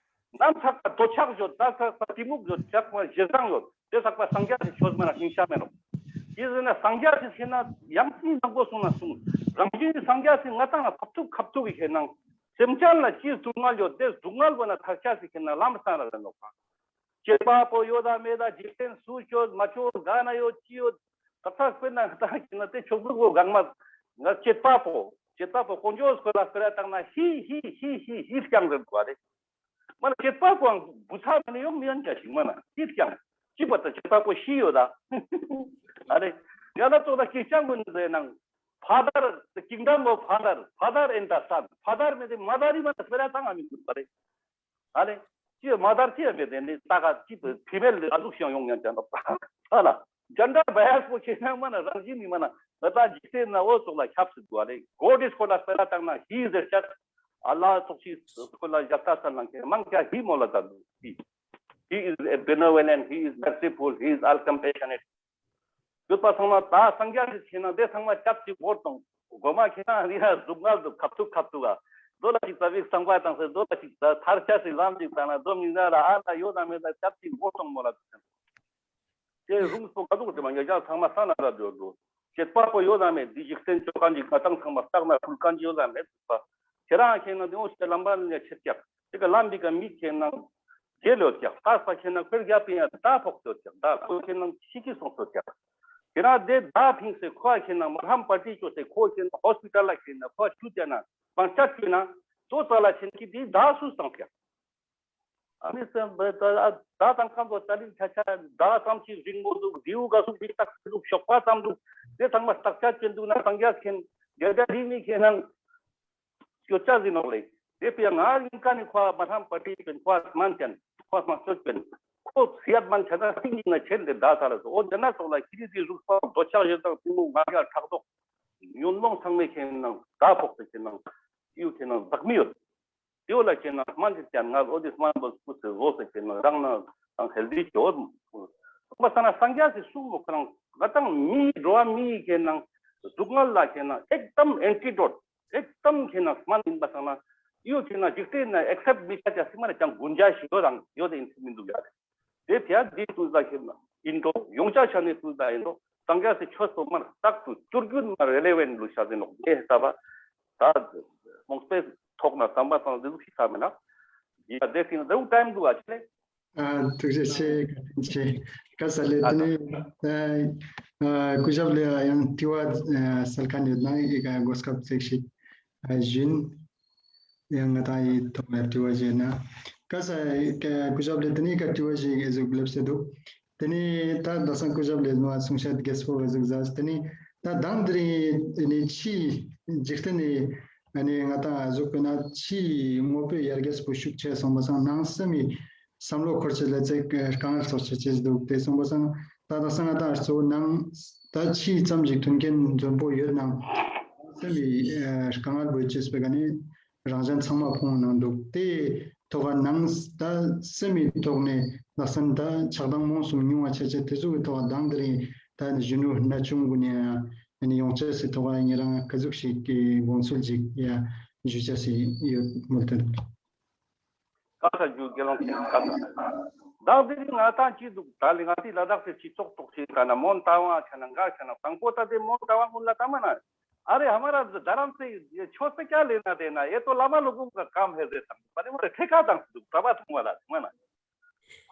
ནམ་ཚག་པ་འདོད་ཆགས་ཡོད། ད་ཚག་པ་གཏི་མུག་ཡོད། ཚག་པ་ཞེ་སྡང་ཡོད། དེ་ཚག་པ་སངས་རྒྱས་སི་ཆོས་མ་ན་སྙིང་རྗེ་མེད་ནོག་ཅི་ཟེར་ན་སངས་རྒྱས་སི་ཁེ་ན་ཡང་ཅི་ནང་པོ་གསུང་ན་གསུང་། རང་བཞིན་སངས་རྒྱས་སི་ང་དང་ལ་ཁབ་ཐུག་ཁབ་ཐུག་གི་ཁེ་ན་སེམས་ཅན་ལ་ཅི་སྡུག་བསྔལ་ཡོད་དེ་སྡུག་བསྔལ་བོ་ན་ཐར་ཆ་སི་ཁེ་ན་ལམ་སང་ར་ལ་ནོག་པ། བྱེད་པ་པོ་ཡོད་དང་མེད་དང་འཇིག་རྟེན་སུ་ཆོས་མ་ཆོས་ག་ན་ཡོད་ཅི་ཡོད། ད་ཚག་པེ་ན་ད་ཁེ་ན་དེ་ཆོས་ལུགས་པོ་གང་མ་ང་བྱེད་པ་པོ་བྱེད་པ་པོ་དཀོན་མཆོག་སྐོར་ལ་སྤེ་ར་བཏང་ན་ཧི་ཧི་ཧི་ཧི་ཧི་རྐྱང་རེད་བ་རེད། མ་ན་བྱེད་པ་པོའང་བུ་ཚ་མ་ནི་ཡོང་མི་ཡོང་ཅ་ཞིག་མ་ན་ཅི་ཀྱང་ཅི་པ་ད་བྱེད་པ་པོ་ཤི་ཡོད་ད། ཨ་རེ། ཡ་ན་ཙོགས་ད་ཀི་ཅང་གུན་ཟེར་ནང་། Father, the kingdom of Father, Father and the Son, Father མེད་དེ་མ་དར་རི་མ་ན་སྤེ་ར་བཏང་ང་མི་དགོས་པ་རེད། ཨ་རེ། ཅི་མ་དར་ཅི་ཡ་མེད་དེ་ནི་ད་ག་ཅི་ཕི་མེལ་ཨ་ཟུག་ཤང་ཡོང་ཉན་ཅང་ད་ཨ་ལ། ཇན་ཌར་བ་ཡ་སི་པོ་ཁེ་ན་མ་ན་རང་བཞིན་ནི་མ་ན་ང་ད་འཇིག་རྟེན་ན་འོ་ཙོགས་ལ་ཁྱབ་སྲིད་དགོས་རེད། God is called as སྤེ་ར་བཏང་ན་He is a just. ཨ་ལ་ཙོགས་ཤིག་སྐོར་ལ་ཡག་ད་ས་ནང་ཁེ་མང་ཁྱ་He མོལ་ལ་ད་འདུག He, He is a benevolent, He is merciful, He is all compassionate. ཡོད་པ་ཚང་མ་ད་སངས་རྒྱས་སི་ཁེ་ན་དེ་ཚང་མ་སྐྱབས་ཅིག་བོར་དང་གོ་མ་ཁེ་ན་རི་ཧ་ཟུག་ངལ་འདུག་ཁབ་ཐུག་ཁབ་ཐུག་ག་དོ་ལ་ཅིག་ཙ་བིག་སང་པ་དང་སེ་དོ་ལ་ཅིག་ཙ་ཐར་ཆ་སི་ལམ་ཅིག་ད་ན་དོ་མི་ན་ར་ཨ་ན་ཡོད་ན་མེད་ད་སྐྱབས་ཅིག་བོར་དང་མོ་ལ་དེ་རུང་སོ་ག་དུག་དེ་མ་ཉ་ཅག་ཚང་མ་ས་ན་ར་འགྲོ་འགྲོ་བྱེད་པ་པོ་ཡོད་ན་མེད་འདི་འཇིག་རྟེན་ཅོ་ཁན་ཅིག་ང་ཏང་ཚང་མ་སྟག་ན་ཕུལ་ཁན་ཅིག་ཡོད་ན་མེད་པ་ཁྱེ་རང་ཁེ་ན་དེ་འོ་ཞེ་ལམ་པ་ནི་ཆེད་ཀྱག་དེ་ག་ལམ་འདི་ག་མི་ཁེ་ན། རྒྱལ་ཡོད་ཀྱག་ལྟ་ས་ཁེ་ན་ཁོའི་རྒྱབ་པི་ཡང་མདའ་ཕོག་ཡོད་ཀྱག་མདའ་ཁོ་ཁེ་ན་ཤི་ཀི་སོང་ཡོད་ཀྱག་ཁེ་ན་དེ་མདའ་ཕིང་སེ་ཁོ་ཁེ་ན་མར་ཧམ་པ་ཏི་ཅོས་སེ་ཁོ་ཁེ་ན་ཧོས་པི་ཊལ་ལ་ཁེ་ན་ཁོ་ཆུ་ཅ་ན་བང་ཆ་ཅོས་ན་ཏོ་ཙ་ལ་ཁེ་ན་ཁི་དེ་མདའ་སུ་སང་ཀྱག་ཨ་མི་སེམས་པ་ད་མདའ་དང་ཁམ་པོ་ཙ་ལི་ཆ་ཆ་མདའ་ཙམ་ཅིག་རིང་མོ་འདུག་དེའུ་ག་སུ་བི་ཏག་འདུག་ཤོག་པ་ཙམ་འདུག་དེ་ཚང་མ་སྟག་ཆ་ཅན་འདུག་ན་སངས་རྒྱས་ཁེ་ན་རྒྱལ་དར་རིང་མི་ཁེ་ན། སྐྱོ་ཅག་ཟིན་ནོག་ལེ། དེ་པི་ཡ་ང་རིང་ཀ་ནི་ཁོ་མ་ཧམ་པ་ཏི་ཅན་ཁོ་སྨན་ཅན་ཁོ་སྨན་སྐྱོད་ཅན་ཁོ་སི་ཡ་སྨན་ཆ་ན་སིང་ཡིན་ན་ཆེན་དེ་ད་ས་ལ་སོ་འོ་དེ་ན་སོགས་ལ་ཁྱི་རི་དེ་རུག་སོགས་འདོད་ཆགས་ཞེ་སྡང་གཏི་མུག་ང་རྒྱལ་ཕྲག་དོག་ཉོན་མོངས་ཚང་མའི་ཁེ་ནང་ད་ཕོག་སྟེ་ཁེ་ནང་ཡུ་ཁེ་ནང་བདག་མི་ཡོད། དེ་བོ་ལ་ཁེ་ནང་སྨན་དེ་ཅན་ང་འོ་དེ་སྨན་བོ་སྐུ་ཚེ་བཟོ་སེ་ཁེ་ནང་རང་ན་དང་ཧེལ་དི་ཅོ། མ་ས་ན་སངས་རྒྱས་སི་གསུང་མོ་ཁོ་རང་ང་དང་མི་འགྲོ་བ་མི་ཁེ་ནང་སྡུག་བསྔལ་ལ་ཁེ་ནང་ཨེག་དམ་ཨེན་ཊི་ཌོཊ། ཨེག་དམ་ཁེ་ན་སྨན་ཡིན་པ་སང་ན་ཡོད་ཁེ་ན་འཇིག་རྟེན་ན་ཨེག་སེབ་མི་ཆ་ཅ་སི་མ་ན་ཅང་དགུན་ཆ་ཞིག་ཡོད་དང་ཡོད་དེ་ཡིན་མི་འདུག་ཡ། དེ་ཕྱིར་འདི་དུས་ལ་ཁེ་ན་ཡིན་འགྲོ་ཡོང་ཆ་ཆ་ནི་དུས་ལ་ཡིན་འགྲོ་སངས་རྒྱས་སི་ཆོས་སོ་མར་རྟག་ཏུ་བསྟུར་རྒྱུན་མ་རེ་ལེ་བན་ལུ་ཤ་ཟིན་ནོག་དེ་ཧེ་ས་བ་ད་རྨོངས་པའི་ཐོག་ན་བསམ་པ་དང་འདི་ལུ་ཤི་ས་མེད་ན། ཡ་དེ་སྟིང་དེ་ཊའིམ་འདུག་ཨ་ཆེ་ལེ། ཨ་ཐུགས་རྗེ་ཆེ། བཀའ་དྲིན་ཆེ། ཀ་ས་ལེ། ཨ་དེ་ནི་ཨ་སྐུ་ཞབས་ལེ་ཡང་དྲི་བ་ཨ་སལ་ཁན་ཡོད་ན་ཨི་ཀ་གོ་སྐབས་ཙེག་ཤིག་ཨ་ཞུན། ཡང་ང་ཏང་ཨི་ཐོག་ལ་དྲི་བ་ཞིག་ན། ཀ་ས་ཨི་ཀ་སྐུ་ཞབས་ལེ་དེ་ནི་ཀ་དྲི་བ་ཞིག་ཨེ་ཟུག་ལེབས་སེ་འདུག་དེ་ནི་ད་ད་སང་སྐུ་ཞབས་ལེ་ནོ་ཨ་གསུང་བཤད་རྒྱས་པོ་ཨེ་ཟུག་ཟ། དེ་ནི་ད་དང་དེ་རིང་ཨེ་ནི་ཕྱི་འཇིག་རྟེན་ནི་ཨ་ནི་ང་ཏང་ཨ་ཟུག་པེ་ན་ཕྱི་དངོས་པོའི་ཡར་རྒྱས་པོ་ཤུགས་ཆེ་སོང་པ་སང་ནང་སེམས་མི་བསམ་བློ་འཁོར་ཆེ་ལ་ཚེ་དཀའ་ངལ་ཚོགས་ཆེ་ཆེ་འདུག་དེ་སོང་པ་སང་ད་ད་སང་ང་ཏང་གཙོ་བོ་ནང་ད་ཕྱི་ཙམ་ཞིག་མཐུན་རྐྱེན་འཛོམས་པོ་ཡོད་ནང་སེམས་མི་ཨ་དཀའ་ངལ་བོད་ཅེས་པའི་ག་ནི་རང་གཞན་ཚང་མ་ཕོངས་ནང་འདུག་དེ་ཐོག་ནང་ད་སེམས་མི་ཐོག་ནས་ལ་སེམས་ད་ཆགས་སྡང་རྨོངས་གསུམ་ཉུང་བ་ཆ་ཆེ་དེ་ཚོ་གི་ཐོག་དང་དེ་རིང་ད་གཞོན་ནུ་ན་ཆུང་གུན་ཡང་ཡོང་ཆ་སི་ཐོག་ངེ་རང་ག་ཟུག་ཞིག་གི་དགོངས་ཚུལ་ཅིག་ཡ་ཞུ་ཆ་སི་ཡོད་མོལ་ཏེ། ཀ་ས་ཇུ་དགེ་སློང་ཆེན་ཀ་ས། ད་དེ་རིང་ང་ཏང་ཅི་འདུག་ད་ལེ་ང་ཏི་ལ་དྭགས་སི་སྤྱི་ཚོགས་ཐོག་ཅིག་ད་ན་མོན་རྟ་དབང་ཆ་ན་འགའ་ཆ་ན་དང་པོ་ད་དེ་མོན་རྟ་དབང་གུན་ལ་ད་མ་ན། ཨ་རེ་ཧ་མ་ར་རྡ་རམ་སེ་ཆོས་སེ་ཀྱ་ལེ་ན་དེ་ན་ཨེ་ཏོ་བླ་མ་ལོ་གུན་ག་ཀམ་ཧེ་ཟེར་དང་པ་རེ་མ་རེ་ཁྲེ་ཁ་དང་སུ་འདུག་གྲྭ་པ་ཐུང་བ་ལ་མ་ན།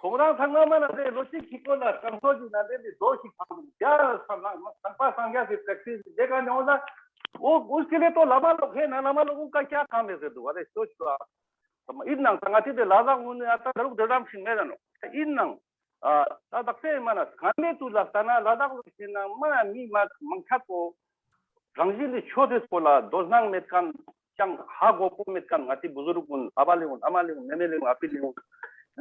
ཁོང་རང་ཚང་མ་མ་ན་དེ་ལོ་གཅིག་གི་སྐོར་ལ་སྐམ་སོ་ཅིག་ན་དེ་ནི་རྡོ་ཞིག་ཕང་འདུག་རྒྱ་ས་ན་ཚང་པ་སངས་རྒྱས་སི་པྲེག་ཊིས་དེ་ག་ཉོ་ལ་འོ་འུ་སྐྱེ་ལེ་ཏོ་བླ་མ་ལོ་ཁེ་ན་བླ་མ་ལོ་གུན་ག་ཀྱ་ཀམ་ཧེ་ཟེར་འདུག་ཨ་རེ་ཤོ་ཤོ་ཨ། ཨིན་ནང་ད་ང་ཏི་དེ་ལ་དྭགས་ངུན་ནི་ཨ་ད་ད་རུག་དེ་རམ་ཤིང་མེད་ད་ནོ། ཨིན་ནང་ཨ་ད་དག་སེ་མ་ན་སྔ་མེ་ཏུ་ལ་ལྟ་ན་ལ་དྭགས་ལ་ཤེས་ན་མ་ན་མི་མ་མང་ཆ་ཀོ་རང་བཞིན་ནི་ཆོས་དེ་སྐོར་ལ་དོ་སྣང་མེད་མཁན་ཅང་ཧ་གོ་པོ་མེད་མཁན་ང་ཏི་བུ་ཟུ་རུ་ཀུན་ཨ་བ་ལེ་ཀུན་ཨ་མ་ལེ་ཀུན་མེ་མེ་ལེ་ཀུན་ཨ་པི་ལེ་ཀུན་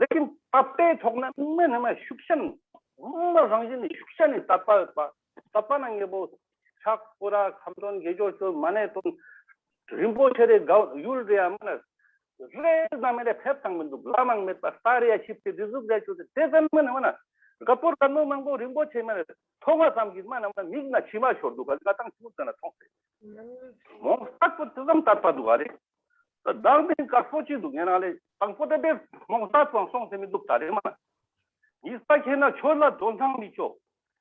ལེ་ཀིན་ད་པེ་ཐོག་ན་མ་ན་མ་ཤུགས་ཤན་མ་རང་བཞིན་ནི་ཤུགས་ཤན་ནི་དད་པ་ཡོད་པ་དད་པ་ན་ངེ་བོ་ཕྱག་སྐོར་ར་ཁམས་དོན་དགེ་སྦྱོར་ཆོས་མ་ཎི་དོན་རིན་པོ་ཆེ་རེ་ག་ཡུལ་རེ་ཨ་མ་ན། རེས་ན་མེ་རེ་ཕེབས་ཐང་མི་འདུག་ལམ་མང་མེད་པ་སྟ་རེ་ཡ་ཆིབས་ཏེ་དེ་ཟུག་རེ་ཆུ་ཏེ་དེ་ཙམ་མ་ན་མ་ན་དཀར་པོ་དཀར་མོ་མང་པོ་རིན་པོ་ཆེ་མ་ན་མཐོང་བ་ཙམ་གྱིས་མ་ན་མ་ན་མིག་ན་མཆི་མ་ཤོར་འདུག་ག་ང་ཏང་ཆུ་ཙ་ན་མཐོང་སྟེ་མོང་སྟག་པོ་དེ་ཙམ་དད་པ་འདུག་ག་རེ། ད་དང་མིན་དཀར་པོ་ཅི་འདུག་ངེ་ན་ལེ་དང་པོ་དེ་དེ་མོང་སྟག་པོ་སོང་སེ་མི་འདུག་ད་རེ་མ་ན་ཡིས་ད་ཁྱེད་ན་ཆོས་ལ་དོ་སྣང་མི་ཆོ་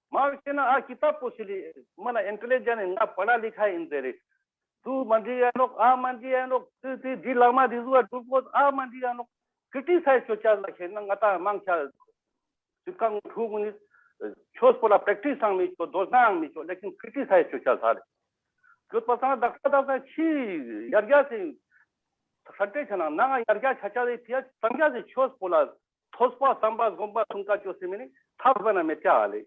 མ་ཁྱེད་ན་ཨ་ཀི་ཏབ་པོ་སི་ལི་མ་ན་ཨིན་ཊེ་ལི་ཇེན་ནི་ང་པ་ལ་ལི་ཁ་ཡིན་ཟེར་རེ། དུ་མ་འདི་ཡ་ནོག་ཨ་མ་འདི་ཡ་ནོག་དུ་དུ་འདི་ལ་མ་འདི་ཟུ་བ་དུ་པོ་ཨ་མ་འདི་ཡ་ནོག་ཀི་ཊི་སའིཛ་ཅོ་ཅ་ལ་ཁེ་ན་ང་ཏང་མང་ཆ་སི་ཀང་ཐུག་ནི་ཆོས་པོ་ལ་པྲེག་ཊིས་སང་མི་ཆོ་དོ་སྣང་མི་ཆོ་ལེ་ཀིན་ཀི་ཊི་སའིཛ་ཅོ་ཅ་ས་རེ། ཡོད་པ་སང་དག་ས་དག་ས་ཕྱི་ཡར་རྒྱས་སི་ཧྲན་ཏེ་ཆ་ན་ནང་ཡར་རྒྱས་ཆ་ཆ་རེ་ཕི་ཡ་སངས་རྒྱས་སི་ཆོས་པོ་ལ་ཐོས་པ་བསམ་པ་སྒོམ་པ་ཐུང་ཀ་ཅོ་སེ་མི་ནི་ཐབས་བ་ན་མེད་ཀྱག་ལེ།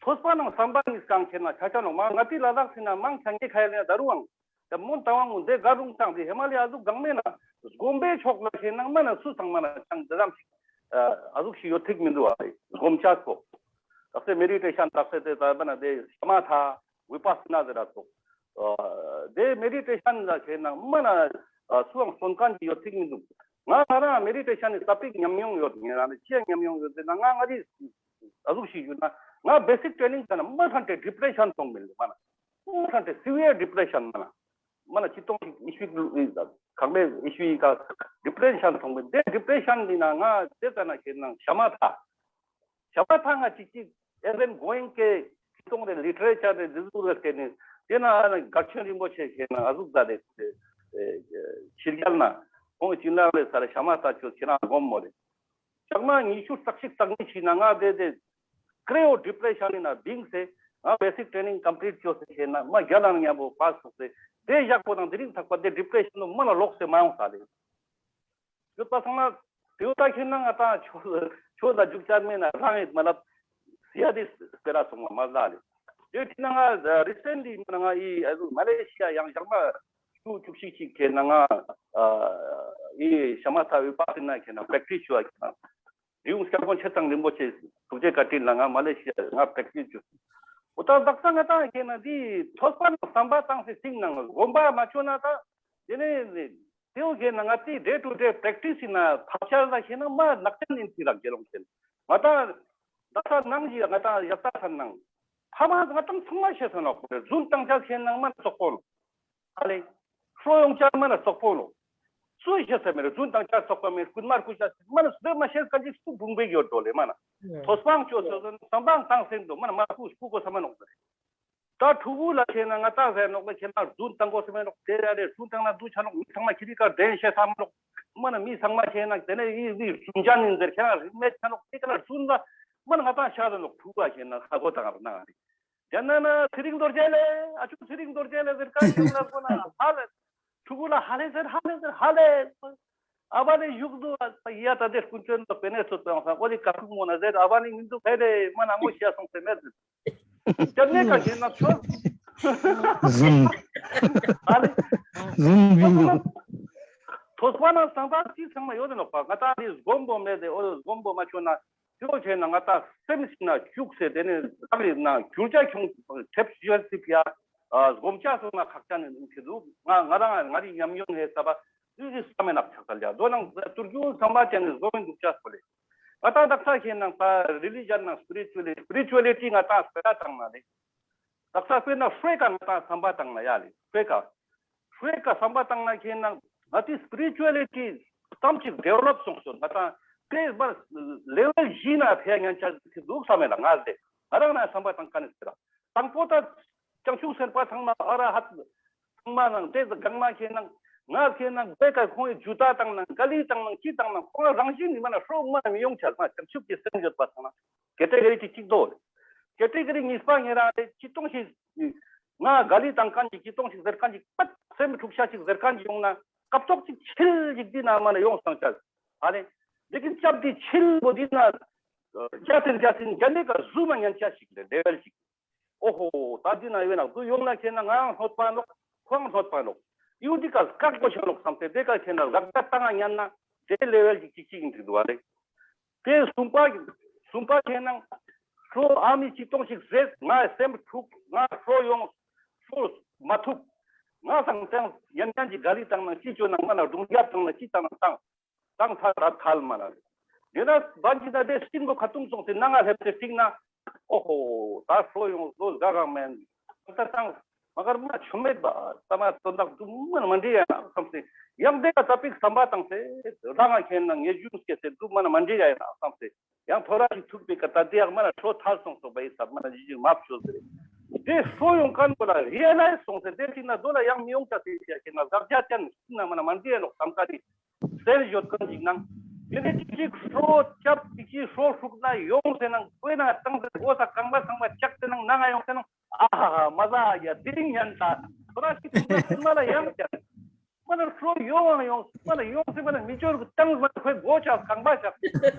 ཐོས་པ་ནང་བསམ་པ་ནི་སྐང་ཁེ་ན་ཆ་ཆ་ནོག་མ་ང་ཏི་ལ་དྭགས་སི་ན་མང་ཆ་ངེ་ཁ་ཡ་ལེ་ན་ད་རུང་ཨང་། ད་མོན་རྟ་དབང་ངུན་དེ་ག་རུང་ཏང་དེ་ཧེ་མ་ལེ་ཨ་ཟུག་གང་མེད་ན་སྒོམ་པའི་ཕྱོགས་ལ་ཁེ་ན་མ་ན་སུ་ཚང་མ་ན་ཆང་དེ་རམ་ཞིག་ཨ་ཟུག་ཞིག་ཡོད་ཐིག་མི་འདུག་ཨ་ལེ་སྒོམ་ཆ་ཁོ། དག་ས་མེ་ཌི་ཊེ་ཤན་དག་ས་དེ་ད་བ་ན་དེ་ཤ་མ་ཐ་བི་པ་སི་ན་ཟེར་ར་ཚོགས། དེ་མེ་ཌི་ཊེ་ཤན་ལ་ཁེ་ན་མ་ན་སུའང་སོན་ཁན་གྱི་ཡོད་ཐིག་མི་འདུག་ང་ང་རང་མེ་ཌི་ཊེ་ཤན་ནི་ས་པིག་ཉམས་མྱོང་ཡོད། ངེ་རང་ནི་ཅི་ཡང་ཉམས་མྱོང་ཡོད་ཟེར་ན་ང་ང་རི་ཨ་ཟུག་ཞིག་ཡོད་ན་ང་བེ་སིག་ཊྲེ་ནིང་ཙ་ན་མ་ཐན་ཏེ་ཌི་པྲེ་ཤན་ཐོང་མེད་མ་ན་མ་ཐན་ཏེ་སི་བི་ཡར་ཌི་པྲེ་ཤན་མ་ན་མ་ན་ཅི་ཐོང་ཞིག་ཨི་ཤུ་ཁང་མེ་ཨི་ཤུ་ཡི་ཀ་ཌི་པྲེ་ཤན་ཐོང་མེད་དེ་ཌི་པྲེ་ཤན་འདི་ན་ང་དེ་ཙ་ན་ཁེ་ན་ཤ་མ་ཐ། ཤ་མ་ཐ་ང་ཅིག་ཅིག་ཨེ་ཟེན་གོ་ཡིང་ཀེ་ཁི་ཏོང་རེ་ལི་ཊ་རེ་ཅར་རེ་འདི་ཟུར་རེ་བལྟས་ནས་དེ་ན་ཨ་ན་གར་ཆེན་རིན་པོ་ཆེ་ཞེས་ན་ཨ་ཟུག་ད་རེ་ཕྱིར་རྒྱལ་ན་ཁོང་ཅི་ན་རེ་ས་རེ་ཤ་མ་ཐ་ཆོས་ཁྱེད་རང་སྒོམ་མོ་རེ། ཞག་མ་ཉི་ཤུ་རྩ་གཅིག་རྩ་གཉིས་ཤིག་ན་ང་དེ་དེ་ཀྲེ་ཡོ་ཌི་པྲེ་ཤན་ནི་ན་བིང་སེ་ང་བེ་སིག་ཊྲེ་ནིང་ཀམ་པི་ལིཊ་ཅོས་སེ་ཞེས་ན་མ་རྒྱལ་ལ་མཉམ་པོ་པཱས་ཐོག་སེ་དེ་ཞག་པོ་དང་དེ་རིང་ཐག་པ་དེ་ཌི་པྲེ་ཤན་ནོ་མ་ལ་ལོག་སེ་མ་ཡོང་ས་རེ། ཡོད་པ་སང་ན་དེའུ་ད་ཁྱེད་ན་ང་ཏང་ཆོས་ཆོས་ལ་འཇུག་ཅར་མེད་ན་རང་ཡིད་མ་ལབ་སི་ཡ་དེ་སྤེ་ར་སོང་བ་མ་ཟ་ལེ། དེ་ཁྱེད་ན་ང་རི་སེན་ལི་མ་ན་ང་ཨི་ཨ་ཟུག་མ་ལེ་ཤི་ཡ་ཡང་ཞག་མ་ཆུ་བཅུ་བཞི་ཞིག་ཁྱེད་ན་ང་ཨི་ཤ་མ་ཐ་བི་པ་སི་ན་ཁྱེད་ན་པྲེག་ཊིས་ཞུ་བ་ཁྱེད་ན་རི་ཡུང་སྐྱབས་མགོན་ཆེ་ཚང་རིན་པོ་ཆེ་ཐུགས་རྗེ་བཀའ་དྲིན་ལ་ང་མ་ལེ་ཤི་ཡ་ང་པྲེག་ཊིས་ཞུ། འོ་ད་དག་ས་ང་ཏང་ཁྱེད་ན་དེ་ཐོས་པ་ན་བསམ་པ་བཏང་སེ་སིང་ནང་སྒོམ་པ་མ་ཆོ་ན་ད་དེ་ནས། དེའུ་ཁེ་ན་ང་ཏི་ཌེ་ཊུ་ཌེ་པྲེག་ཊིས་ཡིན་ན་ཐབས་ཤར་ལ་ཁེ་ན་མ་ནག་ཅན་ཡིན་ཚིག་ར་དགེ་སློང་ཁེ་ན་ང་ཏང་ད་ས་ནང་ཞིག་ང་ཏང་ཡག་ད་ས་ནང་ཕ་མ་ང་ཏང་ཚང་མ་ཤེས་ས་ནོག་རྫུན་བཏང་ཆ་ཁེ་ན་མ་ན་བཙོག་པོ་ནོ། ཨ་ལེ། ཧྲོ་ཡོང་ཆ་མ་ན་བཙོག་པོ་ནོ། སུ་ཤེས་ས་མེད་རྫུན་བཏང་ཆ་བཙོག་པ་མེད་རྐུན་མ་རྐུ་ཆ་མ་ན་སུ་མ་ཤེས་ཀ་ཅིག་སུ་བུང་བེ་ཡོད་འགྲོ་ལེ་མ་ན། ཐོས་པ་ཆོས་སོ་སོ་བསམ་པ་བཏང་སེ་འདུག་མ་ན་མ་རྐུ་རྐུ་གོ་ས་མ་ནོག་ཟེར། ད་ཕྲུ་གུ་ལ་ཁེ་ན་ང་ཏང་ཟེར་ནོག་ལ་ཁེ་ན་རྫུན་བཏང་དགོས་སེ་མེད་ནོག་དེ་ཡ་རེ་རྫུན་བཏང་ན་རྫུན་ཆ་ནོག་མི་ཚང་མ་ཁྱི་རི་ཀ་བདེན་བཤད་ས་མ་ནོག་མ་ན་མི་ཚང་མ་ཁེ་ན་དེ་ནས་ཡི་ཡི་རྫུན་ཅན་ཡིན་ཟེར་ཁེ་ན་རིན་མེད་ཆ་ནོག་དེ་ཀ་ན་རྫུན་ལ་མ་ན་ང་ཏང་ཤ་ཟ་ནོག་ཕུ་བ་ཁེ་ན་ཧ་གོ་དང་ང་ཏང་། ཡང་ན་ན་ཚེ་རིང་རྡོ་རྗེ་ལེ། ཨ་ཅོ་ཚེ་རིང་རྡོ་རྗེ་ལེ་ཟེར་ཀ་ཡོང་ན་གོ་ན་ཧ་ལེ། ཕྲུ་གུ་ལ་ཧ་ལེ་ཟེར་ཧ་ལེ་ཟེར་ཧ་ལེ། ཨ་བ་ནི་བཞུགས་འདུག་ཨ་ཡ་ད་དེ་སྐུ་མཆོད་ལ་པེ་ནེ་ཚོ་དང་ས་ཨོ་ལི་ཀ་ཁུག་མོ་ན་ཟེར་ཨ་བ་ནི་མི་འདུག་ཧེ་ལེ་མ་ན་མོ་ཤ་སོང་སེ་མེད་ཟེར། ཅར་ནེ་ཀ་ཁེ་ན་ཆོ། ཟུམ། ཨ་ལེ། ཟུམ་བི་ཉོ། ཐོས་པ་ན་སང་ད་ཅི་ཚང་མ་ཡོད་དེ་ནོག་པ། ང་ཏང་ནི་སྒོམ་པོ་མེད་དེ་ཨོ་སྒོམ་པོ་མ་ཆོ་ན་ཅོ་ཆེ་ན་ང་ཏང་སེམས་ཤིག་ན་བཅུག་སེ་དེ་ནི་རང་རིག་ན་འགྱུར་བྱ་ཁྱོང་ཐེབས་ཤེས་ཏེ་ཕི་ཡ། སྒོམ་བྱ་སོང་ན་ཁག་ཅན་ནི་ཁེ་འདུག་ང་ང་རང་ང་རི་ཉམས་མྱོང་ཧེ་ས་པ་ཨི་ཟི་ས་མེ་ནག་ཆག་ས་ལ་དོ་ནང་ཏུར་རྒྱུ་ཚང་མ་ཅན་ནི་སྒོམ་མི་འདུག་ཅ་སོ་ལེ། ང་ཏང་དག་ས་ཁེ་ན་ད་རི་ལི་ཇན་ན་སྤི་རི་ཅུ་ལི་སྤི་རི་ཅུ་ལི་ཊི་ང་ཏང་སྤེ་ར་བཏང་ན་ལེ། དག་ས་དཔེར་ན་ཧྲེ་ཀ་ང་ཏང་བསམ་པ་བཏང་ན་ཡ་ལེ་ཧྲེ་ཀ། ཧྲེ་ཀ་བསམ་པ་བཏང་ན་ཁེ་ན་ང་ཏི་སྤི་རི་ཅུ་ལི་ཊི་ཙམ་ཅིག་ཌེ་ཝེ་ལོབ་སོང་སོང་ང་ཏང་དེ་མར་ལེ་ཝེལ་བཞི་ན་ཕེ་ཉན་ཆ་ཟིག་འདུག་བསམ་མེད་ལ་ང་ཟེ་ང་རང་ན་བསམ་པ་བཏང་ཀ་ནི་ཟེར་ར། དང་པོ་ད་བྱང་ཆུབ་སེམས་དཔའ་ཚང་མ་ཨ་ར་ཧད་ཚང་མ་ནང་དེ་གང་མ་ཁེ་ན་ང་ཁེ་ན་དཔེ་ཀ་ཁོང་གི་ཇུ་ཏ་བཏང་ན་ག་ལི་བཏང་ན་ཅི་བཏང་ན་ཁོང་རང་བཞིན་ནི་མ་ན་ཧྲོ་མ་ན་མི་ཡོང་ཆ་ལ་བྱང་ཆུབ་ཀྱི་སེམས་ཡོད་པ་ཚང་མ། ཀེ་ཊེ་གོ་རི་གཅིག་གཅིག་དོ། ཀེ་ཊེ་གོ་རི་གཉིས་པ་ཉེ་རང་རེ་ཅི་གཏོང་ཞིག་ང་ག་ལི་བཏང་མཁན་ཅིག་ཅི་གཏོང་ཞིག་ཟེར་མཁན་ཅིག་པད་སེམས་འཁྲུག་ཤ་ཅིག་ཟེར་མཁན་ཅིག་ཡོང་ན་སྐབས་ཐོག་ཅིག་ཆིལ་ཅིག་འདི་ན་མ་ན་ཡོང་སང་ཆ། ཨ་ནི་འདི་གིན་སྐྱབས་འདི་ཆིལ་པོ་འདི་ན་རྒྱ་ཏིན་རྒྱ་ཏིན་རྒྱ་ནི་ཀ་ཟུ་མ་ཉན་ཆ་ཞིག་ལེ་ལེ་ཝེལ་ཞིག་ཨོ་ཧོ་ད་འདི་ན་ཡོད་ན་དུ་ཡོང་ན་ཁེ་ན་ང་ཡང་ལྷོད་པ་ནོག་ཁོང་ལྷོད་པ་ནོག་ཡུ་འདི་ཀ་བཀག་པོ་ཆ་ནོག་བསམ་སྟེ་དེ་ཀ་ཁེ་ན་ལག་ཆ་བཏང་ང་ཉན་ན་དེ་ལེ་ཝེལ་ཞིག་ཅིག་ཅིག་ཡིན་ཏེ་འདུག་བ་རེད། དེ་གསུམ་པ་གསུམ་པ་ཁེ་ན་ཁྲོ་ཨ་མི་ཅི་གཏོང་ཞིག་ཟེར་ང་སེམས་འཁྲུག་ང་ཁྲོ་ཡོང་ཁྲོ་མ་ཐུབ་ང་སང་སྟེང་ཡན་ཡན་གྱི་ག་ལི་བཏང་ན་ཅི་བཅོས་ན་ང་ན་སྒྲུང་རྒྱབ་བཏང་ན་ཅི་བཏང་ན་བཏང་བཏང་ཐལ་ར་ཐལ་མ་ན་རེད། དེ་ན་བན་གྱི་ན་དེ་སྐྱིན་པོ་ཁ་ཐུང་སོང་སྟེ་ནང་ང་སླེབས་ཏེ་ཐིག་ན་ཨོ་ཧོ་ད་ཁྲོ་ཡོང་ལོ་དགའ་གང་མེན་ད་བཏང་། མ་གར་མ་ཆོ་མེད་པ་ད་མ་དོན་དག་དུ་མ་ན་མ་འདྲེ་ཡ་ན་བསམ་སྟེ་ཡང་དེ་ལ་ད་པིག་བསམ་པ་བཏང་སྟེ་རང་ང་ཁེན་ན་ངེས་འབྱུང་སྐྱེས་ཏེ་དུ་མ་ན་མ་འདྲེ་ཡ་ཡིན་ན་བསམ་སྟེ་ཡང་ཐོ་ར་ཞིག་ཐུག་པའི་ཀ་ད་དེ་ཡག་མ་ན་ཁྲོ་ཐར་སོང་སོང་པ་ཡིན་ས་མ་ན་ཞིག་ཞིག་མ་བཅོས་ཏེ་དེ་ཧྲོ་ཡོང་མཁན་པོ་ལ་རི་ཡ་ལ་ཡི་སོང་སྟེ་དེ་ཅིག་ན་དོ་ལ་ཡང་མི་ཡོང་ཆ་སྟེ་ཡ་ཁེན་ན་ཟག་བྱ་ཅན་ན་མ་ན་མ་འདྲེ་ཡ་ནོག་བསམ་ཀ་དེ་སེལ་ཡོད་མཁན་ཅིག་ནང་དེ་ནས་ཅིག་ཅིག་ཧྲོ་ཅབ་ཅིག་ཅིག་ཧྲོ་ཧྲུག་ན་ཡོང་སེ་ནང་དཔེ་ན་བཏང་སྟེ་སྒོ་ས་གང་པ་ཚང་མ་ཅག་སྟེ་ནང་ནང་ང་ཡོང་སེ་ནང་། ཨ་ཧ་ཧ་མ་ཟ་ཡ་དེ་རིང་ཉན་ད། ཁོ་ར་ཞིག་ཐུག་ན་མ་ལ་ཡང་ཅན། མ་ལ་ཧྲོ་ཡོང་ཡང་ཡོང་མ་ལ་ཡོང་སེ་མ་ལ་མི་ཅོར་གི་ཏང་མ་ཁོའི་སྒོ་ཆ་གང་པ་ཆ།